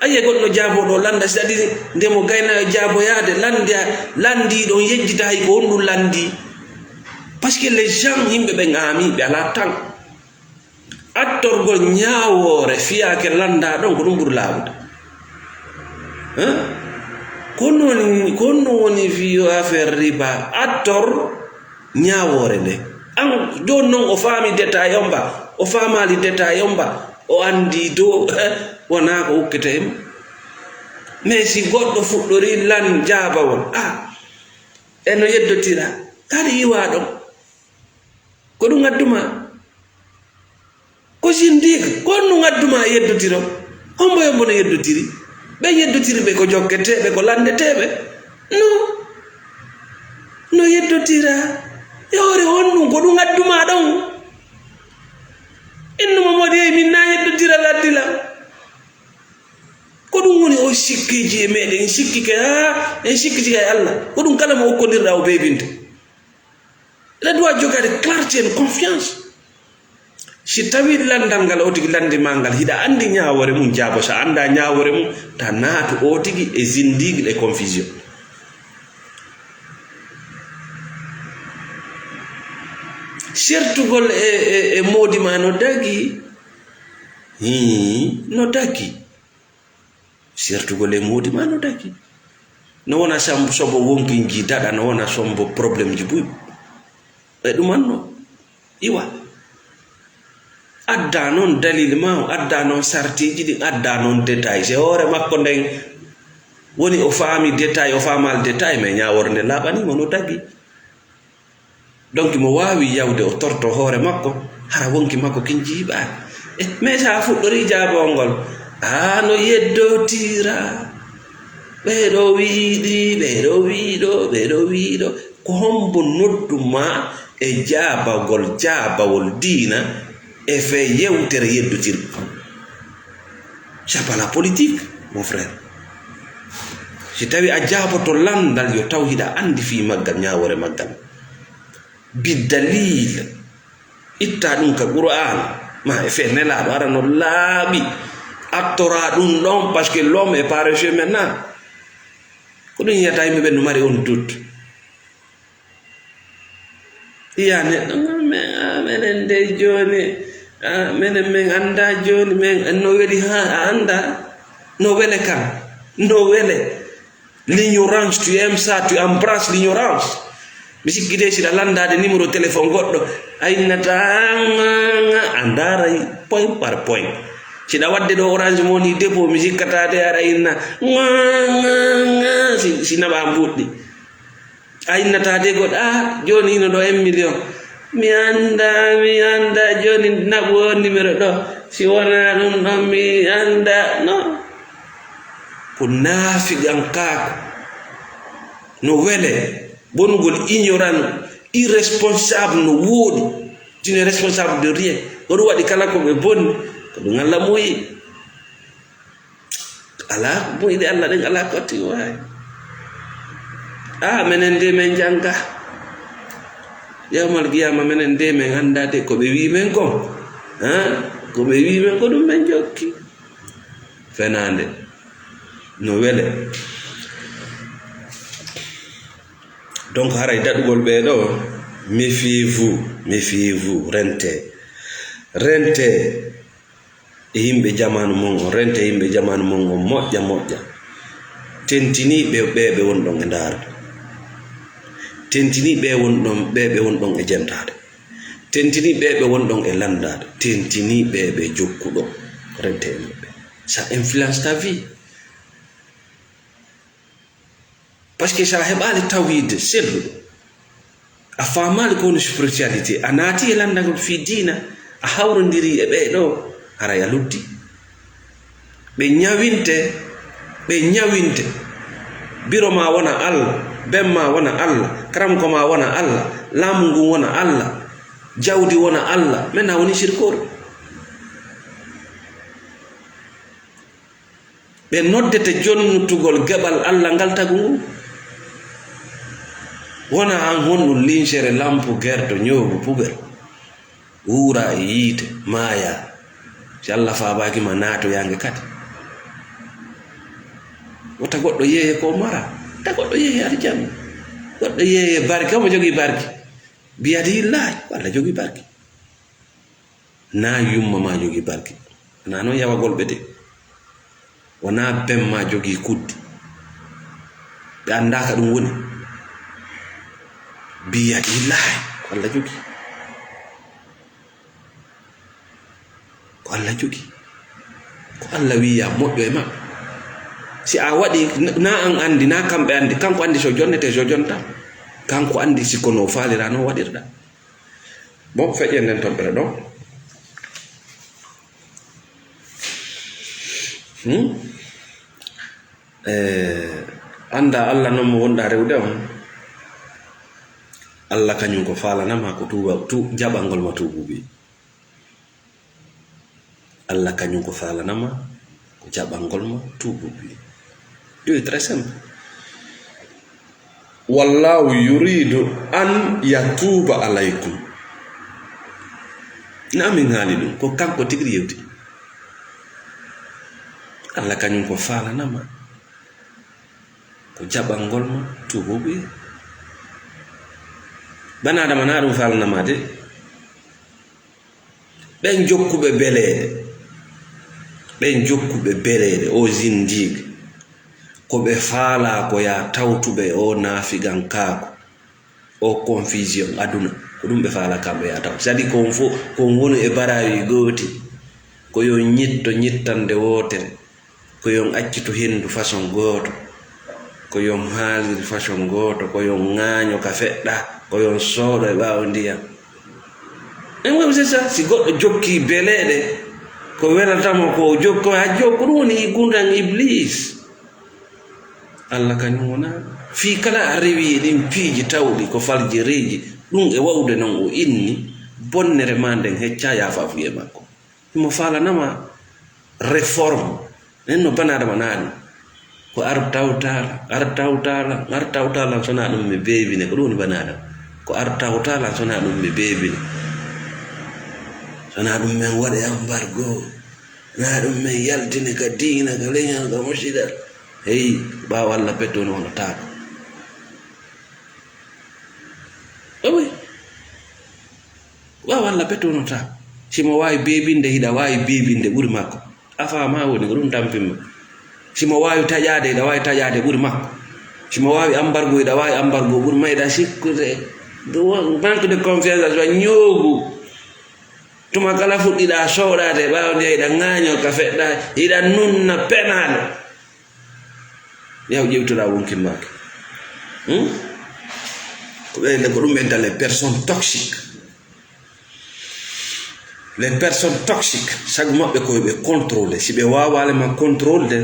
Aye goɗɗo jaaboo ɗo lannda, c'est-à-dire nde mo gayna jaaboyaade, lannda, lanndii ɗon yejjita hay ko honɗum lanndii. Parce que les gens, yimɓe ɓen aami, ɓe alaa temps. Attorgol ñaawoore fiyaake lannda ɗon ko ɗum ɓuri laaɓude. Hein? Ko honɗum woni, ko honɗum woni fii yo affaire riba? Attor ñaawoore nde. An, jooni non o faami détail on ba, o faamaali détail on ba, o anndi dow, wonaa ko ukkete e mum. Mais si goɗɗo fuɗɗorii lan jaabawol, ah, e no yeddotira, kadi iwa ɗon. Ko ɗum addu ma? Ko zindiik, ko honɗum addu ma yeddotiro? Hombo e hombo no yeddotiri? Ɓe yeddotiri ɓe ko jokketeeɓe, ko lanndeteeɓe. No, no yeddotira. E hoore honɗum? Ko ɗum addu ma ɗon? Innu mo moɗi, "Ey, min na yeddotira laddi lam." Ko ɗum woni o sikkeeji e meɗen, en sikkike, haa en sikkitike e Allah. Ko ɗum kala mo okkondirɗa o beebinte. Ina duwa jogaade clarté en confiance. Si tawii lanndal ngal o tigi lanndi ma ngal, hiɗa anndi ñaawoore mum, jaabo. So a anndaa ñaawoore mum, ta naatu o tigi e zindiigil e confusion. Sertugol e, e, e moodi ma no dagi. Hii, no dagi. Sertugol e moodi ma no dagi. No wona sam-, sobo wonkinji daɗa, no wona sombo problème ji buy. E ɗum anno. Iwa. Adda noon dalil ma o, adda noon sartiiji ɗin, adda noon détail. Se hoore makko nden woni o faami détail, o faamaali détail, mais ñaawore nde laaɓanii mo no dagi. Donc mo waawi yawde o torto hoore makko, hara wonki makko kin jiiɓaaki. E, mais so a fuɗɗorii jaabongol, a no yeddotira. Ɓeeɗo wiiɗi, ɓeeɗo wiiɗo, ɓeeɗo wiiɗo. Ko hombo noddu ma e jaabagol, jaabawol diina e fee yewtere yeddotirgol? C'est pas la politique, mon frère. Si tawi a jaaboto lanndal, yo taw hiɗa anndi fii maggal, ñaawoore maggal. Biddalil. Itta ɗum ka Qur'an, ma e fee Nelaaɗo, ara no laaɓi. Attora ɗum ɗon, parce que l'homme est paresseux maintenant. Ko ɗum yiyata yimɓe ɓen no mari on doute. Iya neɗɗo, "Ah, men, ah, menen de jooni, ah, menen men anndaa jooni, men no weli haa a anndaa." No wele kan, no wele. L'ignorance, tu aimes ça, tu embrasses l'ignorance. Mi sikki de siɗa lanndaade numéro téléphone goɗɗo, a innata, ah, nga, nga, a ndaaray point par point. Siɗa waɗde ɗo Orange Money dépôt, mi sikkataa de aɗa inna, nga, nga, nga, si, si naɓa mbuuɗɗi. A innata de goɗɗo, "Ah, jooni hino ɗo un million." Mi annda, mi annda, jooni naɓu on numéro ɗo. Si wonaa ɗum ɗon, mi annda, non. Ko naafiqankaaku. No wele. Bonugol ignorant, irresponsable no wooɗi. Tu n'es responsable de rien. Ko ɗum waɗi kala ko ɓe boni, ko ɗum Alla moyi. Alaa moyɗi Alla ɗen, alaa ko atti waawi. Ah, menen de men jannga. Yawmal qiyaama menen de men annda de ko ɓe wii men kon. Ah, ko ɓe wii men ko ɗum men jokki. Fenaande. No wele. Donc haray daɗugol ɓee ɗo, méfiez-vous, méfiez-vous, rentez. Rentez. E yimɓe jamaanu mon on, rentee yimɓe jamaanu mon on moƴƴa moƴƴa. Tentinii ɓe, ɓe ɓe wonɗon e ndaarde. Tentinii ɓe wonɗon, ɓe ɓe wonɗon e jentaade. Tentinii ɓe ɓe wonɗon e lanndaade. Tentinii ɓe ɓe jokkuɗon. Rentee e maɓɓe. Ça influence ta vie. Parce que so a heɓaali tawhiid selluɗo, a faamaali ko woni spiritualité, a naati e lanndagol fii diina, a hawrondirii e ɓee ɗoo, haray a lutti. Ɓe ñawinte, ɓe ñawinte. Biro maa wona Alla, ben maa wona Alla, karamko maa wona Alla, laamu ngun wona Alla, jawdi wona Alla, maintenant a woni sirkooru. Ɓe noddete jonnutugol geɓal Alla ngal tagu ngun. Wona an honɗun linsere, lampu, gerto, ñoobu, pubel, wuura e yiite, maaya. Si Alla faabaaki ma naatoyaange kadi. Wota goɗɗo yeeye ko mara. Ta goɗɗo yeeye aljanna. Goɗɗo yeeye barke, omo jogii barke. Biyadillahi, ko Alla jogii barke. Naa yumma maa jogii barke. Wonaa noon yawagol ɓe de. Wonaa ben maa jogii kuddi. Ɓe anndaa ka ɗum woni. Biyadillahi, ko Alla jogii. Ko Alla jogii. Ko Alla wiya moƴƴo e maɓɓe. Si a waɗi, na an anndi, na kamɓe anndi, kanko anndi so jonnete, so jonta. Kanko anndi si ko no faalira, no waɗirɗa. Bon, feƴƴen nden toɓɓere ɗo. Hmm? Eh, annda Alla non mo wonɗa rewde on. Alla kañum ko faalanama ko tuuba, tu-, jaɓangol ma tuububi. Alla kañum ko faalanama ko jaɓangol ma tuububi. Ɗum est très simple. Wallahu yuridu an yatuuba alaykum. Na min haali ɗum, ko kanko tigi yewti. Alla kañum ko faalanama ko jaɓangol ma tuububi. Bana Adama na ɗum faalanama de. Ɓen jokkuɓe beleeɗe, ɓen jokkuɓe beleeɗe, o zindiiq, ko ɓe faalaa ko yaa tawtuɓe e o naafigankaaku, o confusion aduna, ko ɗum ɓe faalaa kamɓe yaa taw. C'est-à-dire ko on fof, ko on woni e baraawi gooti, ko yo on ñitto ñittande wootere. Ko yo on accitu henndu façon gooto, ko yo on haaliri façon gooto, ko yo on ŋaaño ka feɗɗa, ko yo on sooɗo e ɓaawo ndiyam. En woni c'est ça, si goɗɗo jokki beleeɗe, ko welata mo ko o jokki, ko a jokku, ɗum woni gurdam Iblis. Allah kañum wona fii kala a rewi e ɗin piiji tawɗi ko faljireeji, ɗum e wawde non o inni, bonnere maa nden hecca yaafa fuye makko. Himo faalanama réforme. Nen no banaadama naani. Ko ar tawtaala, ar tawtaala, ar tawtaala, so na ɗum mi beebine. Ko ɗum woni banaadama. Ko ar tawtaala, so na ɗum mi beebine. So na ɗum men waɗe embargo. Na ɗum men yaltini ka diina, ka leñol, ka musidal. Hey, ɓaawo Allah pettuno hono taako. Ah oui. Waaw, Allah pettuno taako. Si mo waawi beebinde, hiɗa waawi beebinde ɓuri makko. A faamaa woni ko ɗum tampinma. Si mo waawi taƴaade, hiɗa waawi taƴaade ɓuri makko. Si mo waawi embargo, hiɗa waawi embargo ɓuri ma, hiɗa sikkude. Ɗum won manque de confiance, a suwa ñoogu. Tuma kala fuɗɗiɗa sooɗaade, ɓaawo nde hiɗa ŋaaño ka feɗɗa, hiɗa nunna penaale. Yaw ƴeewtoɗa wonkin maake. Hmm? Ko ɓe, ko ɗum ɓe les personnes toxiques. Les personnes toxiques, sago maɓɓe ko ɓe contrôler. Si ɓe waawaali ma contrôle de,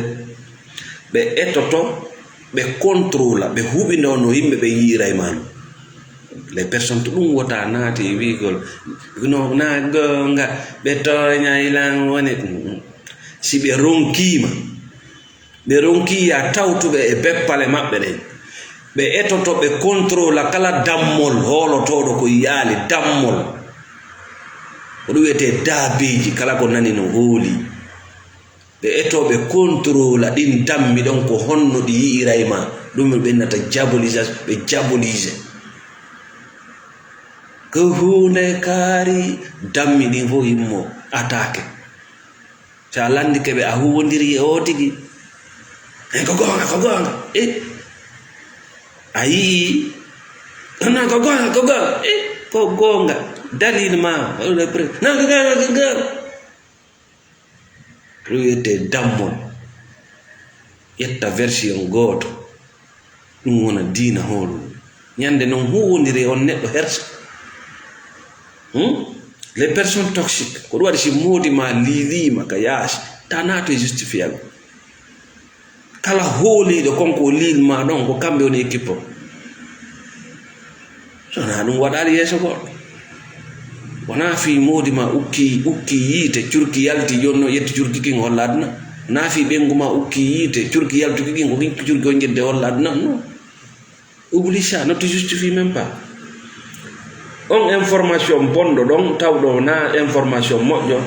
ɓe etoto, ɓe contrôla, ɓe huɓindo no yimɓe ɓe yi'iray ma no. Les personnes to ɗum wota naati e wiigol, no na goonga, ɓe tooñay lan woni. Si ɓe ronkiima, ɓe ronki ya tawtuɓe e beppale maɓɓe ɗen. Ɓe etoto, ɓe contrôla kala dammol hoolotooɗo ko yi'aali dammol. Ko ɗum wiyetee daabeeji, kala ko nani no hooli. Ɓe etoo, ɓe contrôla ɗin dammi ɗon ko honno ɗi yi'iray ma. Ɗum ɓe ɓennata diabolisation, ɓe diabolise. Ko huunde kaari, dammi ɗin fof yimmo attaqué. So a lanndike ɓe, a huuwondiri e oo tigi. E ko goonga, ko goonga. E a yii? Non, ko goonga, ko goonga. E ko goonga. Dalil ma, walla preuve. Non, ko goonga, ko goonga. Ɗum wiyetee dammol. Ƴetta version gooto. Ɗum wona diina hoolunde. Ñande non huuwondiri e on neɗɗo hersa. Hmm? Les personnes toxiques. Ko ɗum waɗi si moodi ma liiliima ka yaasi, ta naatu e justifial. Kala hooliiɗo kon ko liil ma ɗon, ko kamɓe woni équipe o. So na ɗum waɗaali yeeso goɗɗo. Wona fii moodi ma ukki, ukki yiite, curki yalti, jooni no ƴetti curki kin holla aduna. Na fii ɓengu ma ukki yiite, curki yaltuki kin, ko kin curki on jedde holla aduna. Non. Oublie ça, ne te justifie même pas. On information bonɗo ɗon, tawɗo na information moƴƴo,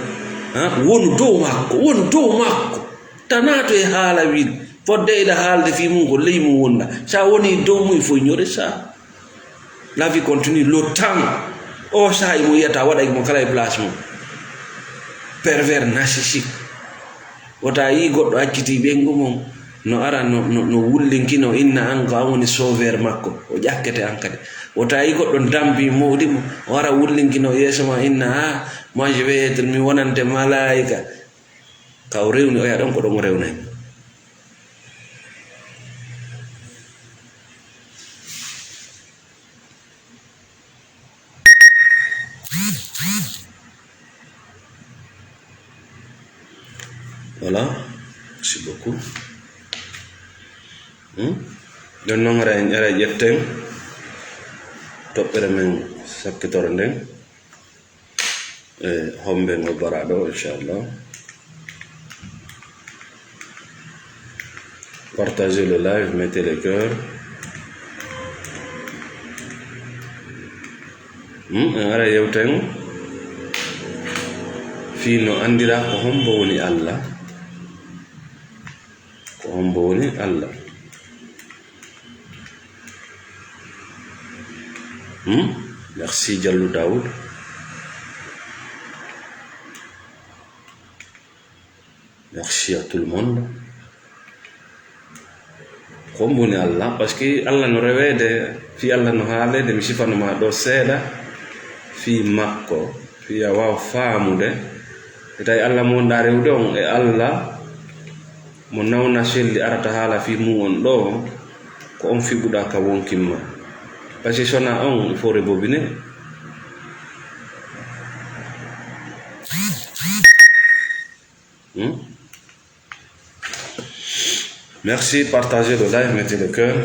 ha, wonu dow makko, wonu dow makko. Ta naatu e haala wiide, fodde eɗa haalde fii mum ko ley mum wonɗa. Sa woni dow mum, il faut ignorer ça. La vie continue, le temps. O saa'i mo yiyata waɗa mo kala e place mum. Pervers narcissique. Wota yii goɗɗo accitii ɓeyngu mum, no ara no, no, no wullinkino, inna an ko an woni sauveur makko, o ƴakkete an kadi. Wota yii goɗɗo dambi moodi mo, o ara wullinkino yeeso ma, inna, ah, moi je vais être, mi wonante malaayika. Ka o rewni oya ɗon, ko ɗon o rewnay mo. Voilà, merci beaucoup. Hmm? Ɗon non ara en ara ƴetten toɓɓere men sakkitoro nden. E homben o baraɗo, inchallah. Partagez le live, mettez les cœurs. Hmm, en ara yewten fii no anndira ko hombo woni Allah. Ko hombo woni Allah. Hmm? Merci, Jallu Daoud. Merci à tout le monde. Ko mboni Allah, parce que Allah no reweede, fii Allah no haaleede, mi sifano ma ɗo seeɗa, fii makko, fii a waawa faamude. E tawi Allah mo wonɗaa rewde on, e Allah mo nawna selli arata haala fii mum on ɗo, ko on fiɓuɗaa ka wonkin ma. Parce que so wonaa on, il faut rebobiner. Hmm? Merci, partagez le live, mettez le cœur.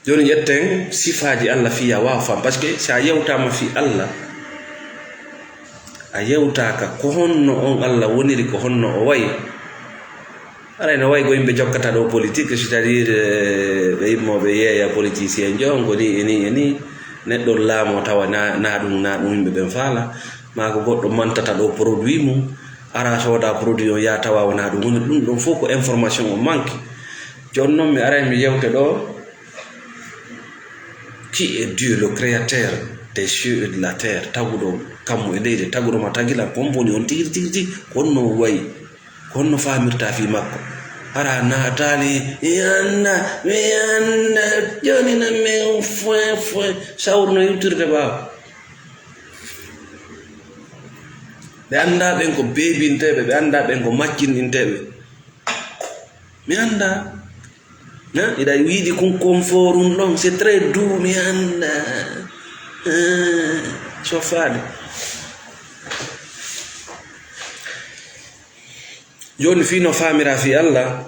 Jooni ƴetten sifaaji Allah fii a waawa fam, parce que si a yewtaama fii Allah, a yewtaaka ko honno on Allah woniri, ko honno o wayi. Aray no wayi ko yimɓe jokkata ɗo politique, c'est-à-dire, eh, ɓe immooɓe yeeya politicien jo, ko ni e ni e ni. Neɗɗo laamoo tawa na, na ɗum, na ɗum yimɓe ɓen faala. Maa ko goɗɗo mantata ɗo produit mum, ara sooda produit on, yaa tawa wonaa ɗum woni ɗum. Ɗum fof ko information o manque. Jooni noon mi aray mi yewta ɗo, qui est Dieu, le créateur des cieux et de la terre? Taguɗo kammu e leydi, taguɗo ma tagi lan, ko on woni on tigi tigi tigi, ko on no wayi, ko on no faamirta fii makko. Hara naataali, mi annda, mi annda, jooni nan min foin, foin, sawru no yewtirde ɓaawo. Ɓe anndaa ɓen ko beebinteeɓe, ɓe anndaa ɓen ko maccinɗinteeɓe. Mi anndaa. Na, iɗa wiidi kun konforum ɗon, c'est très doux, mi anndaa. Eh, so faade. Jooni fii no faamira fii Allah,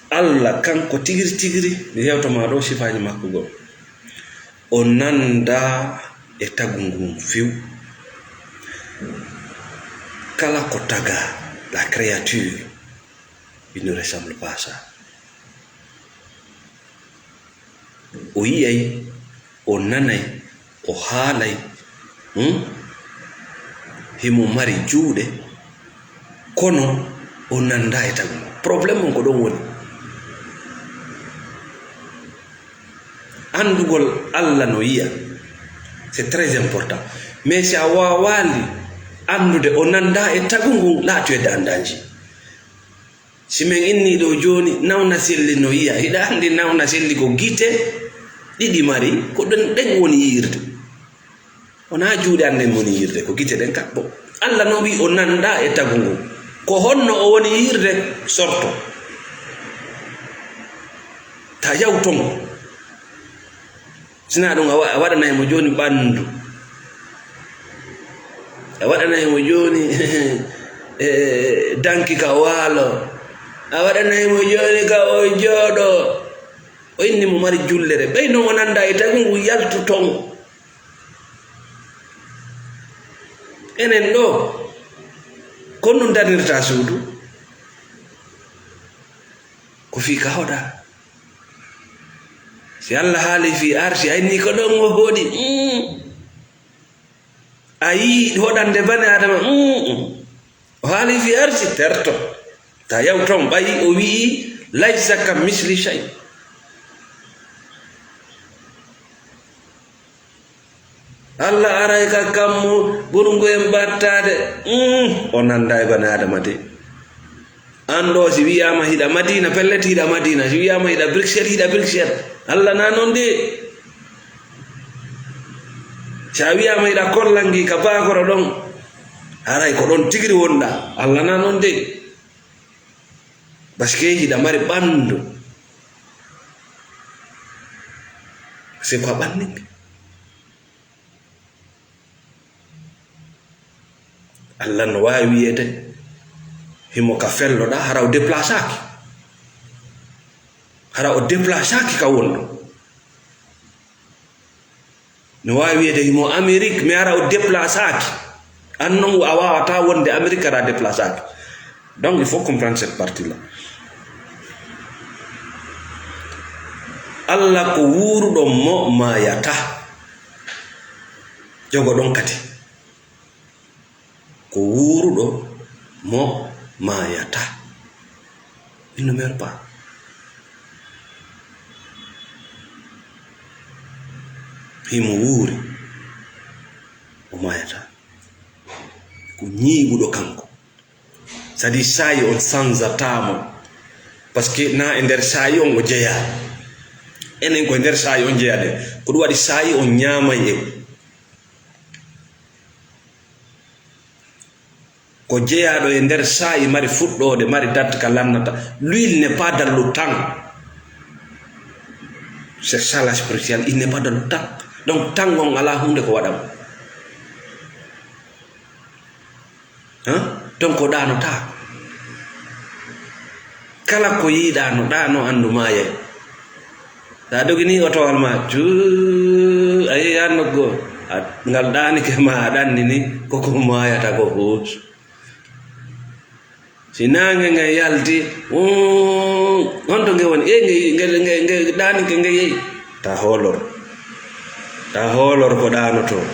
Allah kanko tigiri tigiri, mi hewto ma ɗo sifaaji makko goo. O nanndaa e tagu ngun few. Kala ko tagaa, la créature, il ne ressemble pas à ça. O yi'ay, o nanay, o haalay, hmm? Himo mari juuɗe, kono o nanndaa e tagu ngun. Problème on ko ɗon woni. Anndugol Allah no yi'a, c'est très important. Mais si a waawaali anndude o nanndaa e tagu ngun, là tu es dans danger. Si men innii ɗo jooni, nawna selli no yi'a. Hiɗa anndi nawna selli ko gite ɗiɗi mari, ko ɗen, ɗen woni yi'irde. Wonaa juuɗe an ɗen woni yi'irde, ko gite ɗen kaɓɓo. Allah no wi'i o nanndaa e tagu ngun. Ko honno o woni yi'irde? Sorto. Ta yaw ton. Sinaa ɗum a wa-, a waɗanay mo jooni ɓanndu. A waɗanay mo jooni, eh, danki ka waalo. A waɗanay mo jooni ka o jooɗo. O inni mo mari jullere. Ɓay non o nanndaa e tagu ngun, yaltu ton. Enen ɗo, ko nun darnirta suudu? Ko fii ka hoɗa. Si Allah haali fii arsi, a inni ko ɗon o hoɗi. Mm. A yii hoɗande bani Adama. Mm, mm. O haali fii arsi, terto. Ta yaw ton, ɓay o wi'i, "Laysa ka misli shay." Allah aray ka kammu ɓurngu en ɓattaade. Mm, o nanndaa e bani Adama de. An ɗo si wiyaama hiɗa Madina, pellet hiɗa Madina. Si wiyaama hiɗa Bruxelles, hiɗa Bruxelles. Allah na non de. Si a wiyaama hiɗa Kollangi ka Bakoro ɗon, haray ko ɗon tigiri wonɗa. Allah na non de. Parce que hiɗa mari ɓanndu. C'est quoi ɓanninge? Allah no waawi wi'eede himo ka felloɗaa, hara o déplaçaaki. Hara o déplaçaaki ka wonno. No waawi wi'eede himo Amérique, mais hara o déplaçaaki. An non a waawataa wonde Amérique, hara a déplaçaaki. Donc, il faut comprendre cette partie-là. Allah ko wuuruɗo mo maayataa. Jogo ɗon kadi. Ko wuuruɗo mo maayataa. Il ne meurt pas. Himo wuuri. O maayataa. Ko ñiiɓuɗo kanko. Sadi saayi on sanzataamo. Parce que na e nder saayi on o jeyaa. Enen ko e nder saayi on jeyaɗen. Ko ɗum waɗi saayi on ñaamay en. Ko jeyaaɗo e nder saa'i mari fuɗɗoode, mari date ka lannata. L'huile n'est pas dans le temps. C'est ça la spiritualité. Il n'est pas dans le temps. Donc, temps on alaa huunde ko waɗa mo. Hein? Donc, o ɗaanotaako. Kala ko yiɗaano, ɗaano anndu maayay. Sa dogini otowal ma, cuu, a yehi haa nokku, a, ngal ɗaanike ma, a ɗannini, koko maayata ko huus. Si naange nge yalti, uu, honto nge woni? E, nge, nge, nge, nge ɗaanike, nge yehi. Ta hoolor. Ta hoolor ko ɗaanotoo.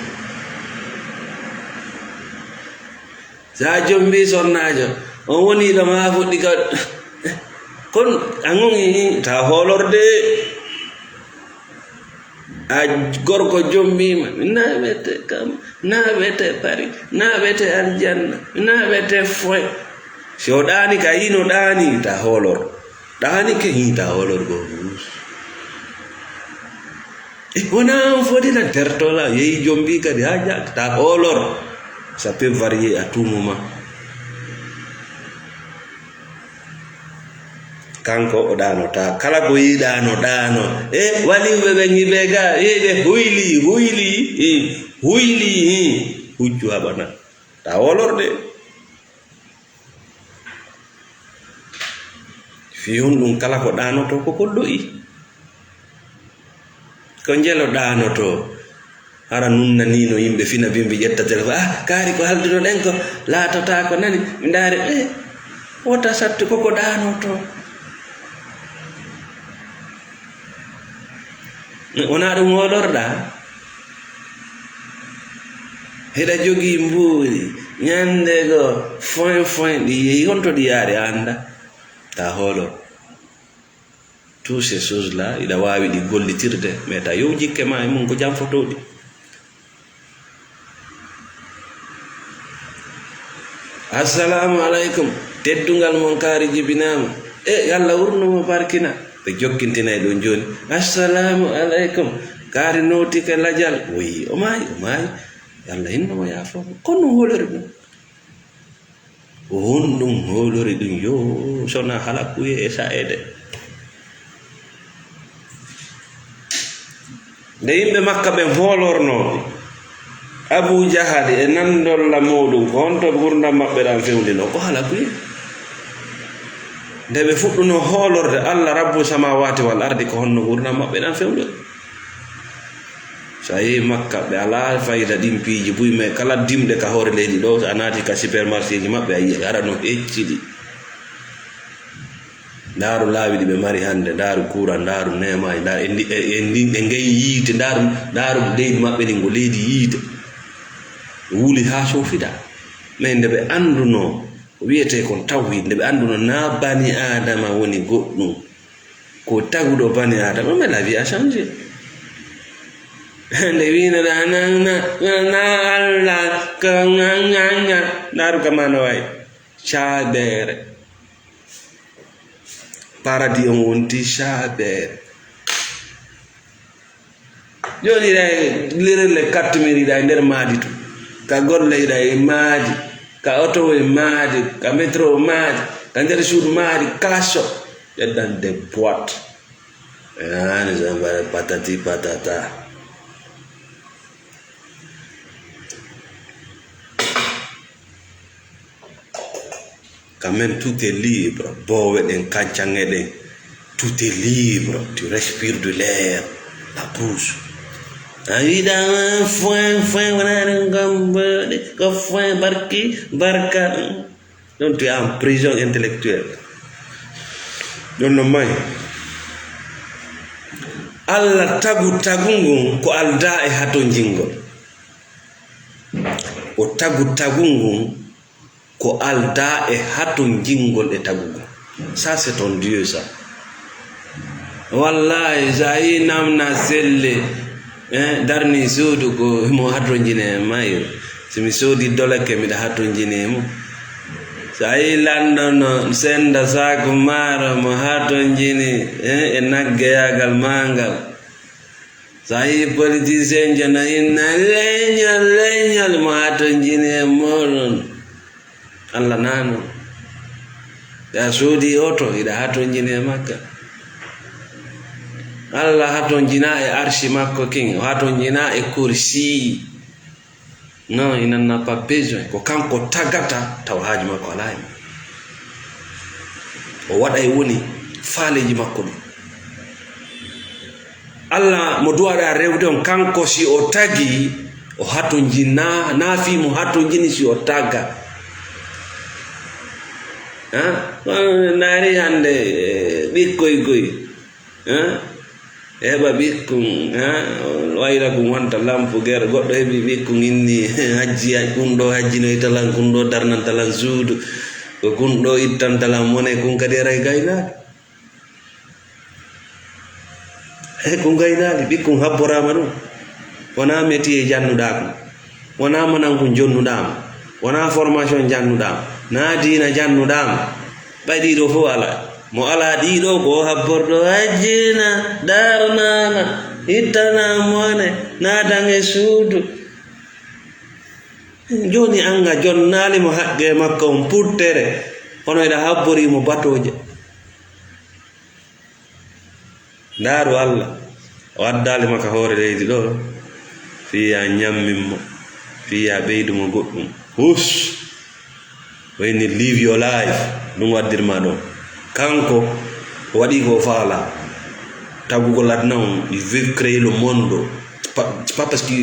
Sa jombi sonnaajo, on woni ɗo ma fuɗɗi ka, kon a ŋoŋi, ta hoolorde. A gorko jombiima, mi naɓete kam, naɓete Paris, naɓete aljanna, mi naɓete foy. Si o ɗaani ka, yino ɗaani, ta hoolor. Ɗaani ke, yi ta hoolor go. E, wona on foti tan tertola, yehi jombi kadi, ha ja-, ta hoolor. Ça peut varier à tout moment. Kanko o ɗaanota. Kala ko yiɗaano, ɗaano. E, waliɓe ɓe ñiɓe ga, e, ɓe huyli, huyli, e, huyli, e, hujju haɓana. Ta wolorde. Fii honɗun kala ko ɗaanotoo ko ko do'i? Ko njelo ɗaanotoo. Hara nun nanii no yimɓe fina bimbi ƴetta telefon. Ah, kaari ko haldunoɗen ko laatotaako nani. Mi ndaari, eh, wota sattu ko ko ɗaanotoo. Wonaa ɗum hoolorɗaa? Hiɗa jogii mbuuɗi, ñande goo, foin, foin, ɗi yehi, honto ɗi yaari, a anndaa? Ta hoolo. Tous ces choses-là, hiɗa waawi ɗi gollitirde, mais ta yow jikke ma e mum ko janfotooɗi. Assalaamu aleykum. Teddungal mon kaari jibinaama. E, Yalla wurno mo barkina. Ɓe jokkintinay ɗum jooni. Assalaamu aleykum. Kaari nootike lajal. Woyi, o maayi, o maayi. Yalla hinno mo yaafoo mo. Kono hoolori ɗum. Ko honɗum hoolori ɗum? Yo, sona halakuye e sa'eede. Nde yimɓe Makka ɓen hoolornoo Abu Jahali e nandolla muuɗum, ko honto ngurndan maɓɓe ɗan fewndinoo? Ko halakuye. Nde ɓe fuɗɗunoo hoolorde Allah, Rabbu samawati wal ardi, ko honno ngurndan maɓɓe ɗan fewndori? So a yehi Makka, ɓe alaa fayda ɗin piiji buy, mais kala dimɗe ka hoore leydi ɗoo, so a naati ka supermarché ji maɓɓe, a yi'ay hara no hecciɗi. Ndaaru laawi ɗi ɓe mari hannde, ndaaru kuuran, ndaaru neemaaji, ndaaru e ndi, e, e ndi, ɓe ngeyi yiite, ndaaru, ndaaru leydi maɓɓe ndin ko leydi yiite. Wuli haa soofida. Mais nde ɓe anndunoo, ko wiyetee kon tawhid, nde ɓe anndunoo naa bani Aadama woni goɗɗum, ko taguɗo bani Aadama, mais la vie a changé. Nde wiino ɗa na, na, na, na Allah, ka, nga, nga, nga. Ndaaru ka maana wayi. Caabeere. Paradis on wonti caabeere. Jooni hiɗa e lirelle kattumiri, hiɗa e nder maadi tun. Ka golle hiɗa e maadi, ka oto e maadi, ka métro maadi, ka nder suudu maadi, kala so ɓeddan de boîte. Yaani so mbaɗa patati patata. Quand même, tout est libre. Boowe ɗen, kancanŋe ɗen, tout est libre. Tu respires de l'air, la bouche. A wiɗa foin, foin, wona ɗum gomboɗe, ko foin barki, barka. Donc, tu es en prison intellectuelle. Ɗon no may. Allah tagu, tagu ngun ko aldaa e hatonjingol. O tagu, tagu ngun ko aldaa e hatonjingol e tagugol. Ça, c'est ton Dieu, ça. Wallahi, so a yii namna selle, eh, darni suudu ko mo hatonjine e mayru. Si mi soodi dolake, miɗa hatonjini e mum. So a yii lanɗo no senda saaku maaro mo hatonjini, eh, e naggeyaagal maangal. So a yii politicien jo no inna leñol, leñol mo hatonjini e muɗum. Allah naano. Ɓe a soodi oto, hiɗa hatonjini e makka. Allah hatonjina e arshi makko kin, o hatonjina e kursi. Non, il n'en a pas besoin. Ko kanko tagata, tawa haaju makko alaa e mum. O waɗa e woni faaleeji makko ɗin. Allah mo duwaɗa rewde on, kanko si o tagi, o hatonjina, na fii mo hatonjini si o taga. Ha? On naari hannde, eh, ɓikkoy koy. Ha? Heɓa ɓikkun, ha? Wayla kun wonta lampu gere. Goɗɗo heɓi ɓikkun inni, hajji, kun ɗo hajjinoyta lan, kun ɗo darnanta lan suudu. Ko kun ɗo ittanta lan mone, kun kadi eray gaynaade. He ko ngaynaali, ɓikkun habboraama ɗum. Wonaa métier jannuɗaa ko, wonaa manankun jonnuɗaa mo, wonaa formation jannuɗaa mo, naa diina jannuɗaa mo. Ɓay ɗiɗo fof alaa. Mo alaa ɗiɗo ko habborɗo hajjina, darnaana, ittana mone, naatan e suudu. Jooni an a jonnaali mo haqqe makko on puttere, hono eɗa habbori mo batooje. Ndaaru Allah, o addaali ma ka hoore leydi ɗo, fii yaa ñammin mo, fii yaa ɓeydu mo goɗɗum. Hus! O inni, "Live your life." Ɗum waddirma ɗo. Kanko, o waɗi ko faala. Tagugol aduna on, il veut créer le monde. C'est pas, c'est pas parce que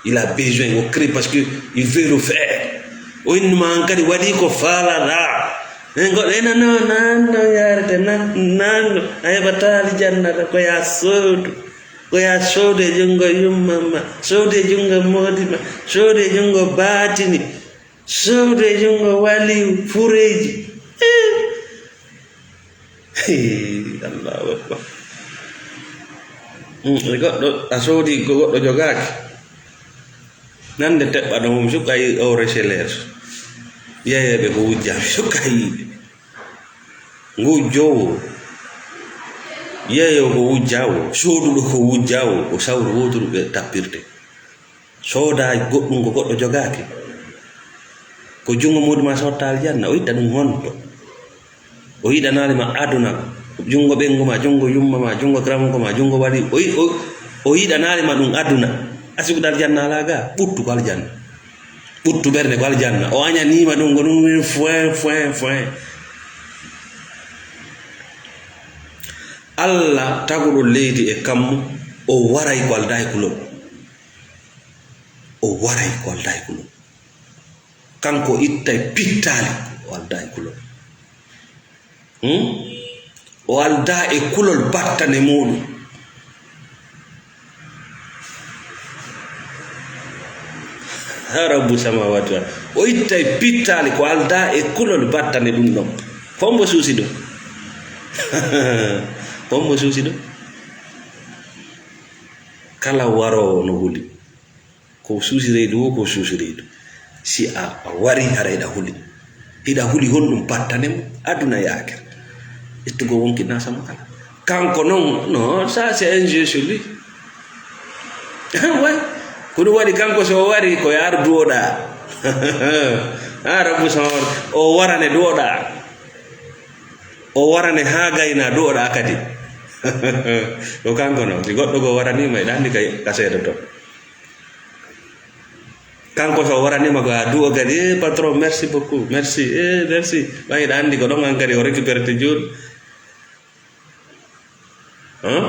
il a besoin, o crée parce que il veut le faire. O inni ma an kadi waɗi ko faalaɗaa. En goɗɗo ena no nanno yarde na, nanno a heɓata aljanna ɗo ko ya soodu, ko ya soodu e junngo yumma ma, soodu e junngo moodi ma, soodu e junngo baatini, soodu e junngo waliyu fureeji. Eh. Hii, Allahu Akbar. Mm, e goɗɗo, a soodi ko goɗɗo jogaaki. Nande teɓɓa ɗo mum, suka yi o reseler. Yeyeɓe ko wujja, suka yiɓe. Ngu jowo. Yeyo ko wujja o, sooduɗo ko wujja o, ko sawru woturu ɓe tappirte. Sooda goɗɗum ko goɗɗo jogaaki. Ko junngo muɗum a sotta aljanna, o itta ɗum honto? O yiɗanaali ma aduna, junngo ɓenngu ma, junngo yumma ma, junngo gramoko ma, junngo wali, o yi-, o, o yiɗanaali ma ɗum aduna. A suɓiɗo aljanna alaa ga, ɓuttu ko aljanna. Ɓuttu ɓernde ko aljanna. O añaniima ɗum, ko ɗum woni foin, foin, foin. Allah taguɗo leydi e kammu, o waray ko aldaa e kulol. O waray ko aldaa e kulol. Kanko ittay pittaali, o aldaa e kulol. Hmm? O aldaa e kulol battane muuɗum. Ha Rabbu samawati wal. O ittay pittaali ko aldaa e kulol battane ɗum ɗon. Hombo suusi ɗum? Hombo suusi ɗum? Kala waroowo no huli. Ko suusi reedu wo, ko suusi reedu. Si a, a wari, hara hiɗa huli. Hiɗa huli honɗum battane mo? Aduna e aakhira. Ittugo wonki na sama kala. Kanko non, non, ça c'est un jeu sur lui. Ouais. Ko ɗum waɗi kanko so o wari, ko yaar duwoɗaa. Ha, Rabbu sama, o warane duwoɗaa. O warane haa gayna duwoɗaa kadi. Ko kanko non. Si goɗɗo goo waranii ma, hiɗa anndi kay ka seedoto. Kanko so o waraniima ko a du'o kadi, "Eh, patron, merci beaucoup, merci, eh, merci." Ɓay hiɗa anndi ko ɗon an kadi o récupérete jooni. Hein?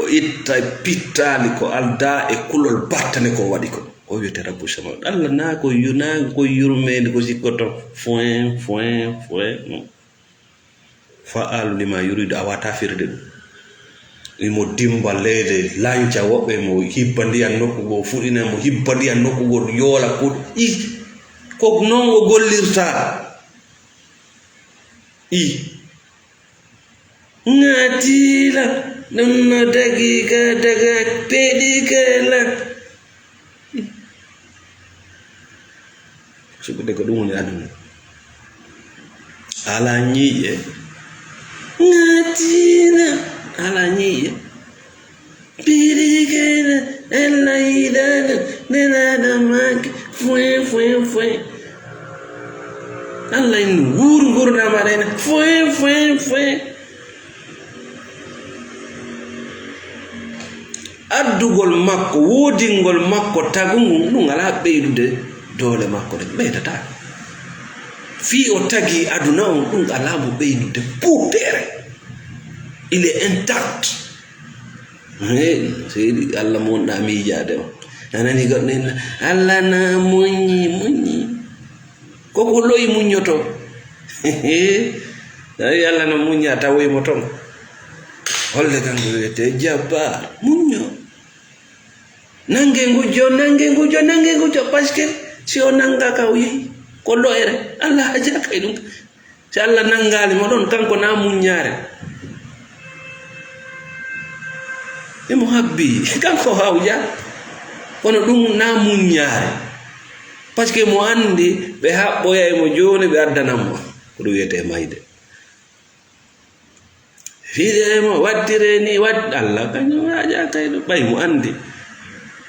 O itta pittaali ko aldaa e kulol battane ko o waɗi ko. O wiyete Rabbu Sama. Allah naa ko yu-, naa ko yurmeende ko sikkoto. Foin, foin, foin. Fa'aalu lima yuridu, a wata firde ɗum. Imo dimba leyɗe, lanca woɓɓe, mo hibba ndiyan nokku goo, fuɗina mo hibba ndiyan nokku goo, yoola kuuɗe. I, ko non o gollirta. I. Ŋaatiila, ɗum no dagi ka daga peɗi ka la. Suɓude ko ɗum woni aduna. Ala ñiiƴe. Ŋaatiina. Ala ñiiƴe. Piirigeena. Ella yiɗaana. Nenaaɗo maaki. Foin, foin, foin. Allah en wuur ngurnama ɗen. Foin, foin, foin. Addugol makko, woodingol makko, tagu ngun, ɗum alaa ɓeydude doole makko ɗen, ɓeydataa. Fii o tagii aduna on, ɗum alaa mo ɓeydude puuteere. Il est intact. Hey, seydi, Allah mo wonɗaa miijaade on. A nani goɗɗo en, Allah na muññi, muññi. Ko ko lo'i muññoto. Tawi Allah no muñña tawoy mo ton. Holle kanko wiyete jabbaar, muñño. Nange ngujjo, nange ngujjo, nange ngujjo, parce que si o nangaka o yehi, ko lo'ere. Allah hajaka e ɗum. Si Allah nangaali mo ɗon, kanko na muññaare. Emo habbi, kanko hawja. Kono ɗum na muññaare. Parce que mo anndi ɓe haɓɓoyay mo jooni, ɓe addanan mo. Ko ɗum wiyetee mayde. Fiɗe mo waddire ni, wad-, Allah kañum haja kay ɗum. Ɓay mo anndi.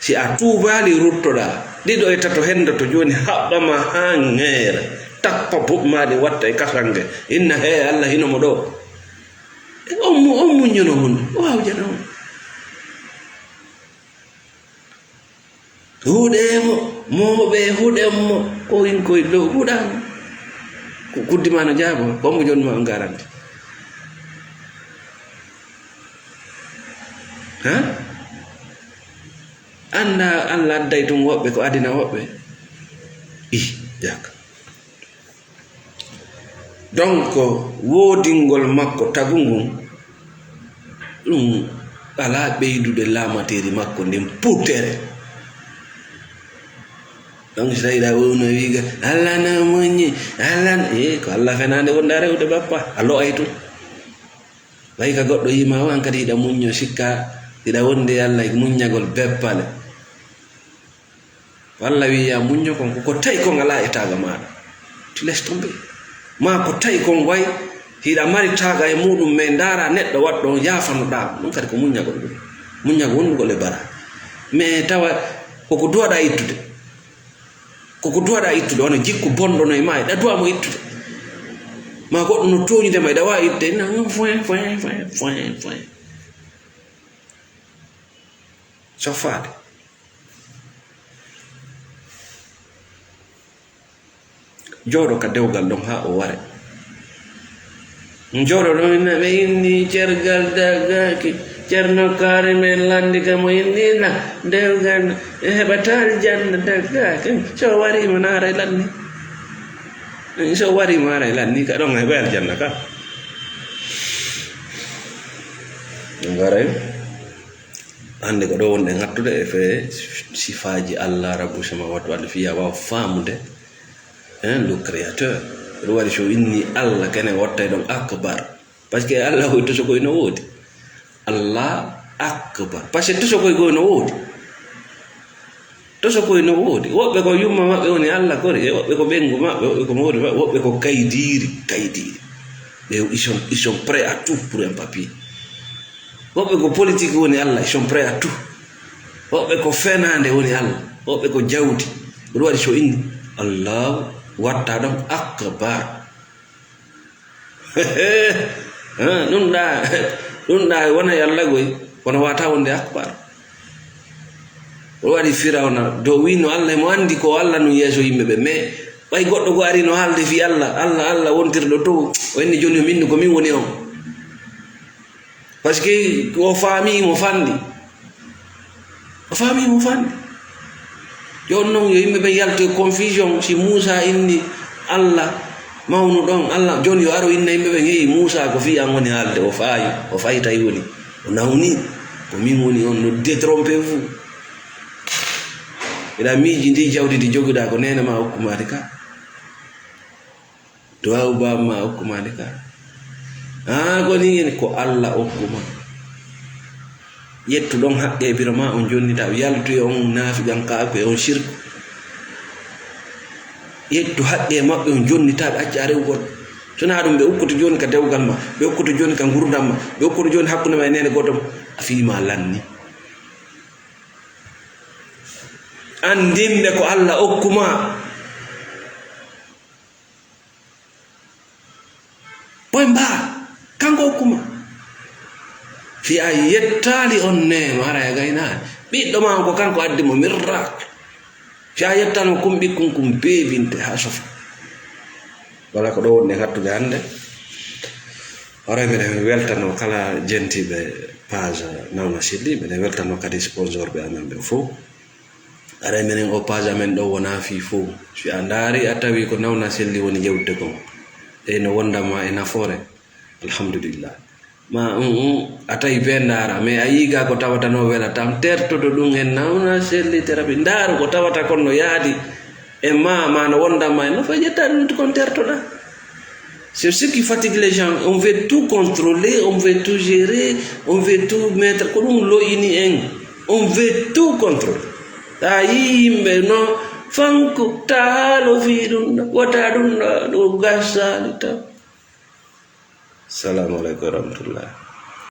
Si a tuubaali, ruttoɗaa. Ɗiɗo e tato henndoto jooni, haɓɓama haa ŋeera. Tappa buɓ maa ɗi watta e kasange. Inna, "Hee, Allah hino mo ɗo." E on mu-, on muññono honɗum? O hawjana on. Huɗee mo, mooɓe huɗen mo, ko in koy dow huɗaama. Ko kuddi ma no jaabo, ko mo jonni ma on garanti. Ha? Annda Allah adday tun woɓɓe ko adina woɓɓe. Ih, jak. Donc, woodingol makko tagu ngun, ɗum alaa ɓeydude laamateeri makko ndin puutere. Donc, si tawi ɗa wowno wiiga, "Allah na moƴƴi, Allah na," eh, ko Allah fenaande wonda rewde bappa, a lo'ay tun. Ɓay ka goɗɗo yima o, an kadi hiɗa muñño sikka, hiɗa wondi e Allah e muññagol beppale. Walla wiya muñño kon ko, ko tawi kon alaa e taaga maaɗa. Tu laisses tomber. Ma ko tawi kon way, hiɗa mari taaga e muɗum, mais ndaara neɗɗo waɗɗo on, yaafanoɗaa mo. Ɗum kadi ko muññagol ɗum. Muññagol wondugol e bara. Mais tawa koko duwaɗaa ittude. Koko duwaɗaa ittude, wano jikku bonɗo no e ma, eɗa duwa mo ittude. Ma goɗɗo no tooñude ma, eɗa waawi ittude. Ina, foin, foin, foin, foin, foin. Sofaade. Jooɗo ka dewgal ɗon haa o ware. Jooɗo ɗon ina ɓe inni cergal daggaaki. Ceerno Kaari men lanndi ka mo inni na dewgal e heɓata aljanna daggaaki. So wari mo naara e lanni. So wari mo ara e lanni ka ɗon heɓa aljanna ka. Ngaray. Hannde ko ɗo wonɗen hattude e fee sifaaji Allah, Rabbu samawati wal ardi, fii a waawa faamude, hein, le créateur. Ɗum waɗi so inni Allah kene wattay ɗon akbar. Parce que Allah koye tosokoy no woodi. Allah akbar. Parce que tosokoy koye no woodi. Tosokoy no woodi. Woɓɓe ko yumma maɓɓe woni Allah kori, e woɓɓe ko ɓenngu maɓɓe, woɓɓe ko moodi maɓɓe, woɓɓe ko kaydiiri, kaydiiri. Ɓe, ils sont, ils sont prêts à tout pour un papier. Woɓɓe ko politique woni Allah, ils sont prêts à tout. Woɓɓe ko fenaande woni Allah, woɓɓe ko jawdi. Ɗum waɗi so inni, Allahu watta ɗon akbar. Hein, ɗum ɗa, ɗum ɗa wona e Allah goy, kono wata wonde akbar. Ɗum waɗi Firawna, do wino Allah, mo anndi ko Allah no yeeso yimɓe ɓe. Mais ɓay goɗɗo go ari no haalde fii Allah, Allah, Allah wontirɗo to, o inni jooni min ko min woni on. Parce que o faami mo fanɗi. O faami mo fanɗi. Jooni non yo yimɓe ɓen yaltu e confusion. Si Muusa inni Allah mawnu ɗon, Allah jooni yo aro inna yimɓe ɓen, "Heyi, Muusa, ko fii an woni haalde." O faayi, o fayi tawi woni. O nawni. "Ko min woni on, no détrompez-vous." Eɗa miiji ndi jawdi ndi joguɗa ko neene ma hokku ma ndi ka. Duwaawu baaba ma hokku ma ndi ka. Haa ko ni en ko Allah hokku ma. Ƴettu ɗon haqqe e biro ma on jonnita, yaltu e on naafiqankaaku e on shirku. Ƴettu haqqe maɓɓe, on jonnitaaɓe, acca rewgol. Sonaa ɗum, ɓe ukkoto jooni ka dewgal ma, ɓe ukkoto jooni ka ngurdam ma, ɓe ukkoto jooni hakkunde ma e neene gooto ma. A fii ma lanni. Anndin ɓe ko Alla okku ma. Boy mbaa, kanko okku ma. Si a yettaali on neema, hara a gaynaani. Ɓiɗɗo ma on ko kanko addi mo, mirraak. Si a yettaali mo, kum ɓikkun kum beebinte haa sofa. Wala ko ɗo woni e hattude hannde. Hoore miɗen weltano kala jentiiɓe page Nawna Selli, miɗen weltano kadi sponsor ɓe amen ɓe fof. Aray minen o page amen ɗo wona fii fof. Si a ndaari a tawi ko Nawna Selli woni yewtude kon. Ey no wonda ma e nafoore. Alhamdulillah. Ma, um, um, a tawi be ndaara, mais a yiiga ko tawata no wela tam, tertoto ɗum en Nawna Selli terapi. Ndaaru ko tawata kon no yaadi e ma, ma no wonda ma e no fay ƴetta ɗum kon tertoɗa. C'est ce qui fatigue les gens. On veut tout contrôler, on veut tout gérer, on veut tout mettre. Ko ɗum lo'ini en. On veut tout contrôler. A yii yimɓe no fanko, ta haalo fii ɗum ɗo, wota ɗum ɗo, ɗo gassaali taw. Salamu aleykum wa rahmatullah.